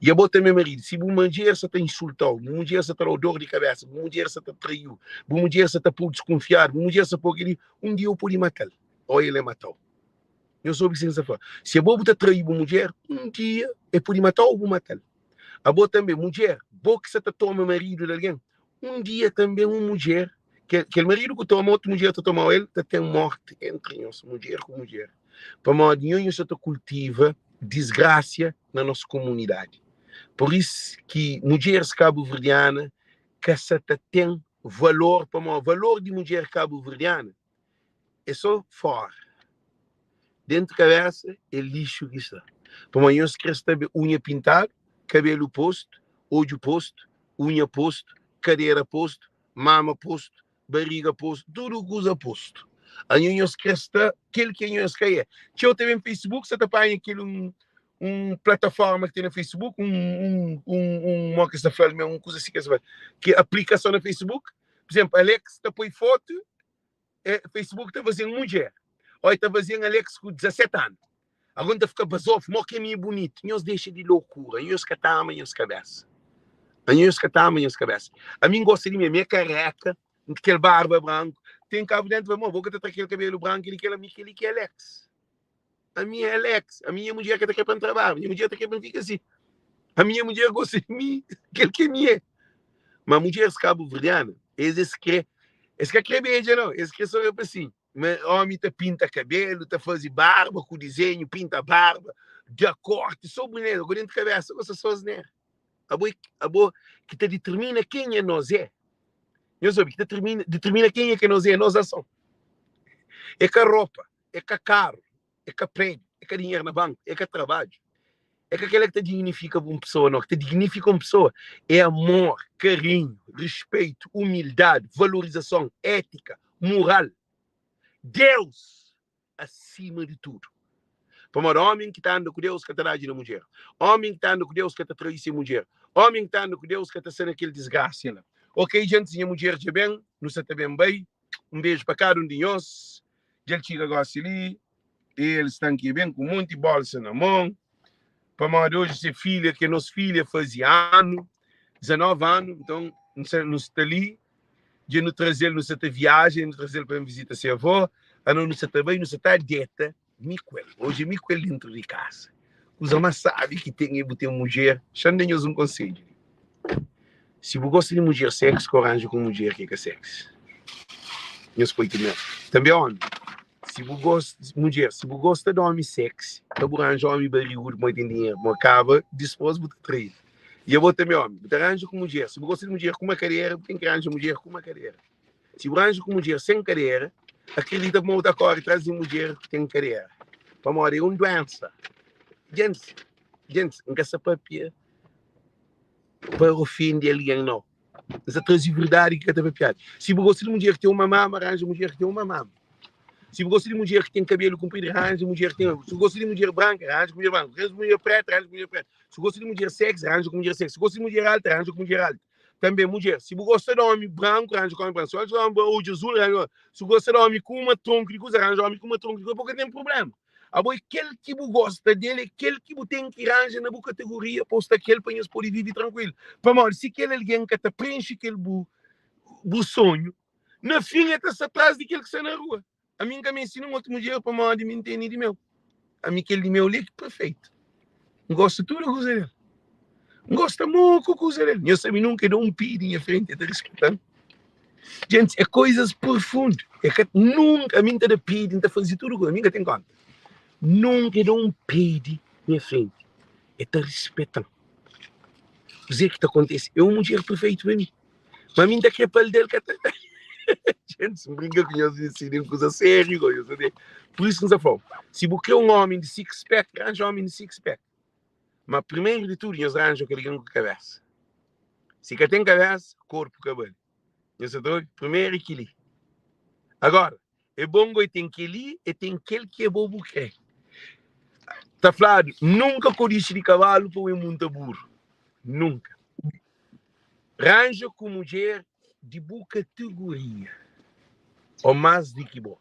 I abo tanbê, maridu, si bu mudjer sta ta insulta-u, bu mudjer sta ta da-u dór di kabésa, bu mudjer sta ta trai-u, bu mudjer sta ta pô-u diskunfiadu, bu mudjer sta pô-u kel-li, un dia bu pode mata-l ô el é mata-u. Nhos obi kuzê ki N sta fla. Si abo bu ta trai bu mudjer, un dia el pode mata-u ô bu mata-l. Abo tanbê, mudjer, bo ki sta ta toma maridu di algen, un dia tanbê un mudjer, kel maridu ku toma otu mudjer ta toma-u el, ta ten mórti entri nhos, mudjer ku mudjer, pamodi nho nhos sa ta kultiva disgrasia na nos komunidadi. Pur isu ki mudjeris kabuverdiana ka sa ta ten valor, pamodi valor di mudjer kabuverdiana é só fora. Dentu kabesa é lixu ki sta. Pamodi nhos kre sta unha pintadu, kabelu postu, odju postu, unha postu, kadera postu, mama postu, bariga postu, tudu kuza postu. Anho nhos kre sta kel ki anho nhos ka é. Txeu ta ben Facebook sa ta panha kel un un plataforma ki ten na Facebook, un un un un mo ki sa fla-l mesmu, un kuza si ki es fla, ki aplikason na Facebook. Por exemplo, Alex ta poi fotu, eh, Facebook ta faze-m mudjer, ô el ta faze-m Alex ku 17 anu. Agora N ta fika bazofu, mo ki ami é bunitu. Nhos dexa di lokura, nhos ka ta ama nhos kabesa. Nhos ka ta ama nhos kabesa. Ami N gosta di mi, ami é kareka, N ten kel barba branku. Ten kabu dentu fla, mo, bo ka ta tra kel kabelu branku li, kel ami, kel-li ki é Alex. Ami é Alex, ami nha mudjer ka ta kre pa N tra barba, nha mudjer ta kre pa N fika si. Ami nha mudjer gosta di mi, kel ki ami é. Ma mudjeris kabuverdiana, es es kre, es ka kre beja nau, es kre so rapasinhu. Ma omi ta pinta kabelu, ta fazi barba ku dizenhu, pinta barba, da korti, so buneta, ku dentu kabesa gosta so asnera. Abo, abo ki ta ditirmina kenha nos é. Nhos obi, ki ta ditirmina kenha ki nos é, é nos ason. É ka ropa. É ka karu, é ka prédiu, é ka dinheru na banku, é ka trabadju. É ka kel-la ki ta dignifika un pesoa, nau. Ki ta dignifika un pesoa é amor, karinhu, rispeitu, umildadi, valorizason, étika, mural. Deus asima di tudu. Pamodi ómi ki ta anda ku Deus ka ta dadji na mudjer. Ómi ki ta anda ku Deus ka ta trai se mudjer. Ómi ki ta anda ku Deus ka ta sta na kel disgrasia la. Ok, djantis, nha mudjer dja ben, nu sta ta ben bai. Un beju pa kada un di nhos. Dja el txiga gósi li, el sta ki ben ku monti bolsa na mon, pamodi oji se filha, ki é nos filha, faze anu, 19 anu, nton nu sta li, dja nu traze-l, nu sta ta viaja, nu traze-l pa ben vizita se avó, ano nu sta ta bai, nu sta ta deta, mi ku el, oji é mi ku el dentru di kasa. Kuza más sábi ki ten é bu ten mudjer. Xa-m da nhos un konsedju li, si bu gosta di mudjer sexy, ka ranja ku un mudjer ki é ka sexy. Nhos poi ki mel. Tanbê ómi, si bu gosta, mudjer, si bu gosta di ómi sexy, ka bu ranja ómi barigudu pamodi ten dinheru, pamodi kaba dispôs bu ta traí-l. I abo tanbê ómi, bu ta ranja ku mudjer, si bu gosta di mudjer ku uma kadera, bu ten ki ranja mudjer ku uma kadera. Si bu ranja ku mudjer sen kadera, akredita kuma bu ta kore tras di mudjer ki ten kadera, pamodi é un duensa. Gentis, gentis, N ka sta papia pa ofende algen, nau. N sta traze verdadi ki ka ta papiadu. Si bu gosta di mudjer ki ten uma mama, ranja mudjer ki ten uma mama. Si bu gosta di mudjer ki ten kabelu kunpridu, ranja mudjer ki ten. Si bu gosta di mudjer branka, ranja ku mudjer branka. Si bu gosta di mudjer preta, ranja ku mudjer preta. Si bu gosta di mudjer sexy, ranja ku mudjer sexy. Si bu gosta di mudjer alta, ranja ku mudjer alta. Tanbe, mudjer, si bu gosta di omi branku, ranja ku omi branku. Si bu gosta di omi odju azul, ranja ku omi. Si bu gosta di omi ku uma tronku di kuza, ranja omi ku uma tronku di kuza, pa bu ka ten prubléma. Abo é kel ki bu gosta del, é kel ki bu ten ki ranja na bu kategoria pa bu sta ku el pa nhos pode vive trankuilu. Pamodi si kel algen ka ta prenxe kel bu bu sonhu, na fin el ta sta tras di kel ki sta na rua. Ami N ka meste nin otu mudjer pamodi mi N tene di meu. Ami kel di meu li é ki perfeitu. N gosta tudu kuza del. N gosta moku kuza del. Nhos sabe nunka e da un pidi nha frenti, e ta rispita-m. Gentis, é koizas profundu. É ka nunka ami N ta da pidi, N ta faze tudu kuza, ami N ka ten konta. Nunka e da un pidi nha frenti, e ta rispeta-m. Kuzê ki ta kontise? É un mudjer perfeitu pa mi. Ma mi N ta kre pa el del ka ta. Gentis, N brinka ku nhos si di un kuza sériu go, nhos sabe. Pur isu ki N sta fla-u, si bu kre un ómi di six pack, ranja ómi di six pack. Ma primeru di tudu, nhos ranja kel algen ku kabésa. Si ka ten kabésa, korpu ka bali. Nhos sa ta obi? Primeru é kel-li. Agora, é bon go e ten kel-li, e ten kel ki abo bu kre. Ta fladu, nunka ko dixi di kabalu pa bu munta buru. Nunka. Ranja ku mudjer di bu kategoria ô más di ki bo.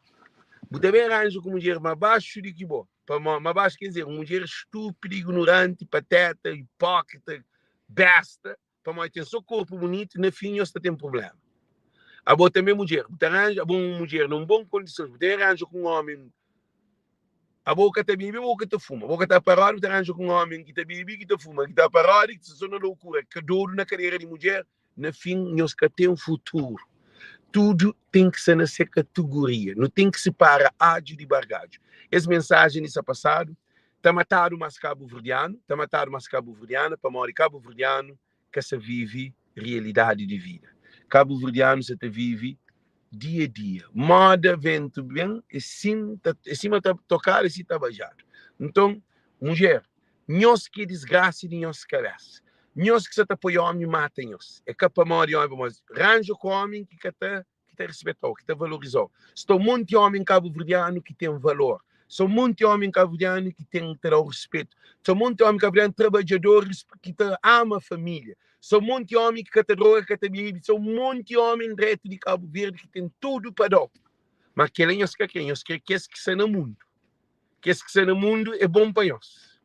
Bu ta ben ranja ku mudjer ma baxu di ki bo. Pamodi, ma baxu ker dizer, un mudjer stúpidu, ignoranti, pateta, hipókrita, besta, pamodi ten so korpu bunitu, na fin nhos ta ten prubléma. Abo tanbe mudjer, bu ta ranja abo un mudjer na un bon kondisons, bu ta ben ranja ku un ómi, abo ka ta bebe, abo ka ta fuma, abo ka ta aparódi, bu ta ranja ku un ómi ki ta bebe, ki ta fuma, ki ta aparódi, ki sta so na lokura, ka dodu na kadera di mudjer, na fin nhos ka ten futuru. Tudu ten ki sta na se kategoria. Nu ten ki sipara adju di bargadju. Es mensajen li sta pasadu, ta matadu mas kabuverdianu, ta matadu mas kabuverdiana pamodi kabuverdianu ka sa vive realidadi di vida. Kabuverdianu sa ta vive dia dia. Moda ventu ben, é sin ta, é sima ta tokadu, é si ta bajadu. Nton, mudjer, nhos ki é disgrasa di nhos kabesa. Nhos ki sa ta poi omi mata nhos. É ka pamodi omi, pamodi ranja ku omi ki ka ta ki ta rispeta-u, ki ta valoriza-u. Sta un monti ómi kabuverdianu ki ten valor. Sta un monti ómi kabuverdianu ki ten ta da-u ruspetu. Sta un monti ómi kabuverdianu trabadjador ki ta ama família. Sta un monti ómi ki ka ta droga, ka ta bebe. Sta un monti ómi dretu di Kabu Verdi ki ten tudu pa da-u. Ma kel-la nhos ka kre. Nhos kre kes ki sta na mundu. Kes ki sta na mundu é bon pa nhos.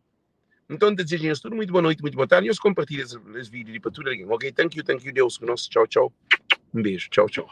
Nton, N ta dizeja nhos tudu muitu boa noiti, muitu boa tardi. Nhos konpartilha es, es vídiu li pa tudu algen. Ok, thank you, thank you. Deus ku nos. Txau, txau. Un beju. Txau, txau.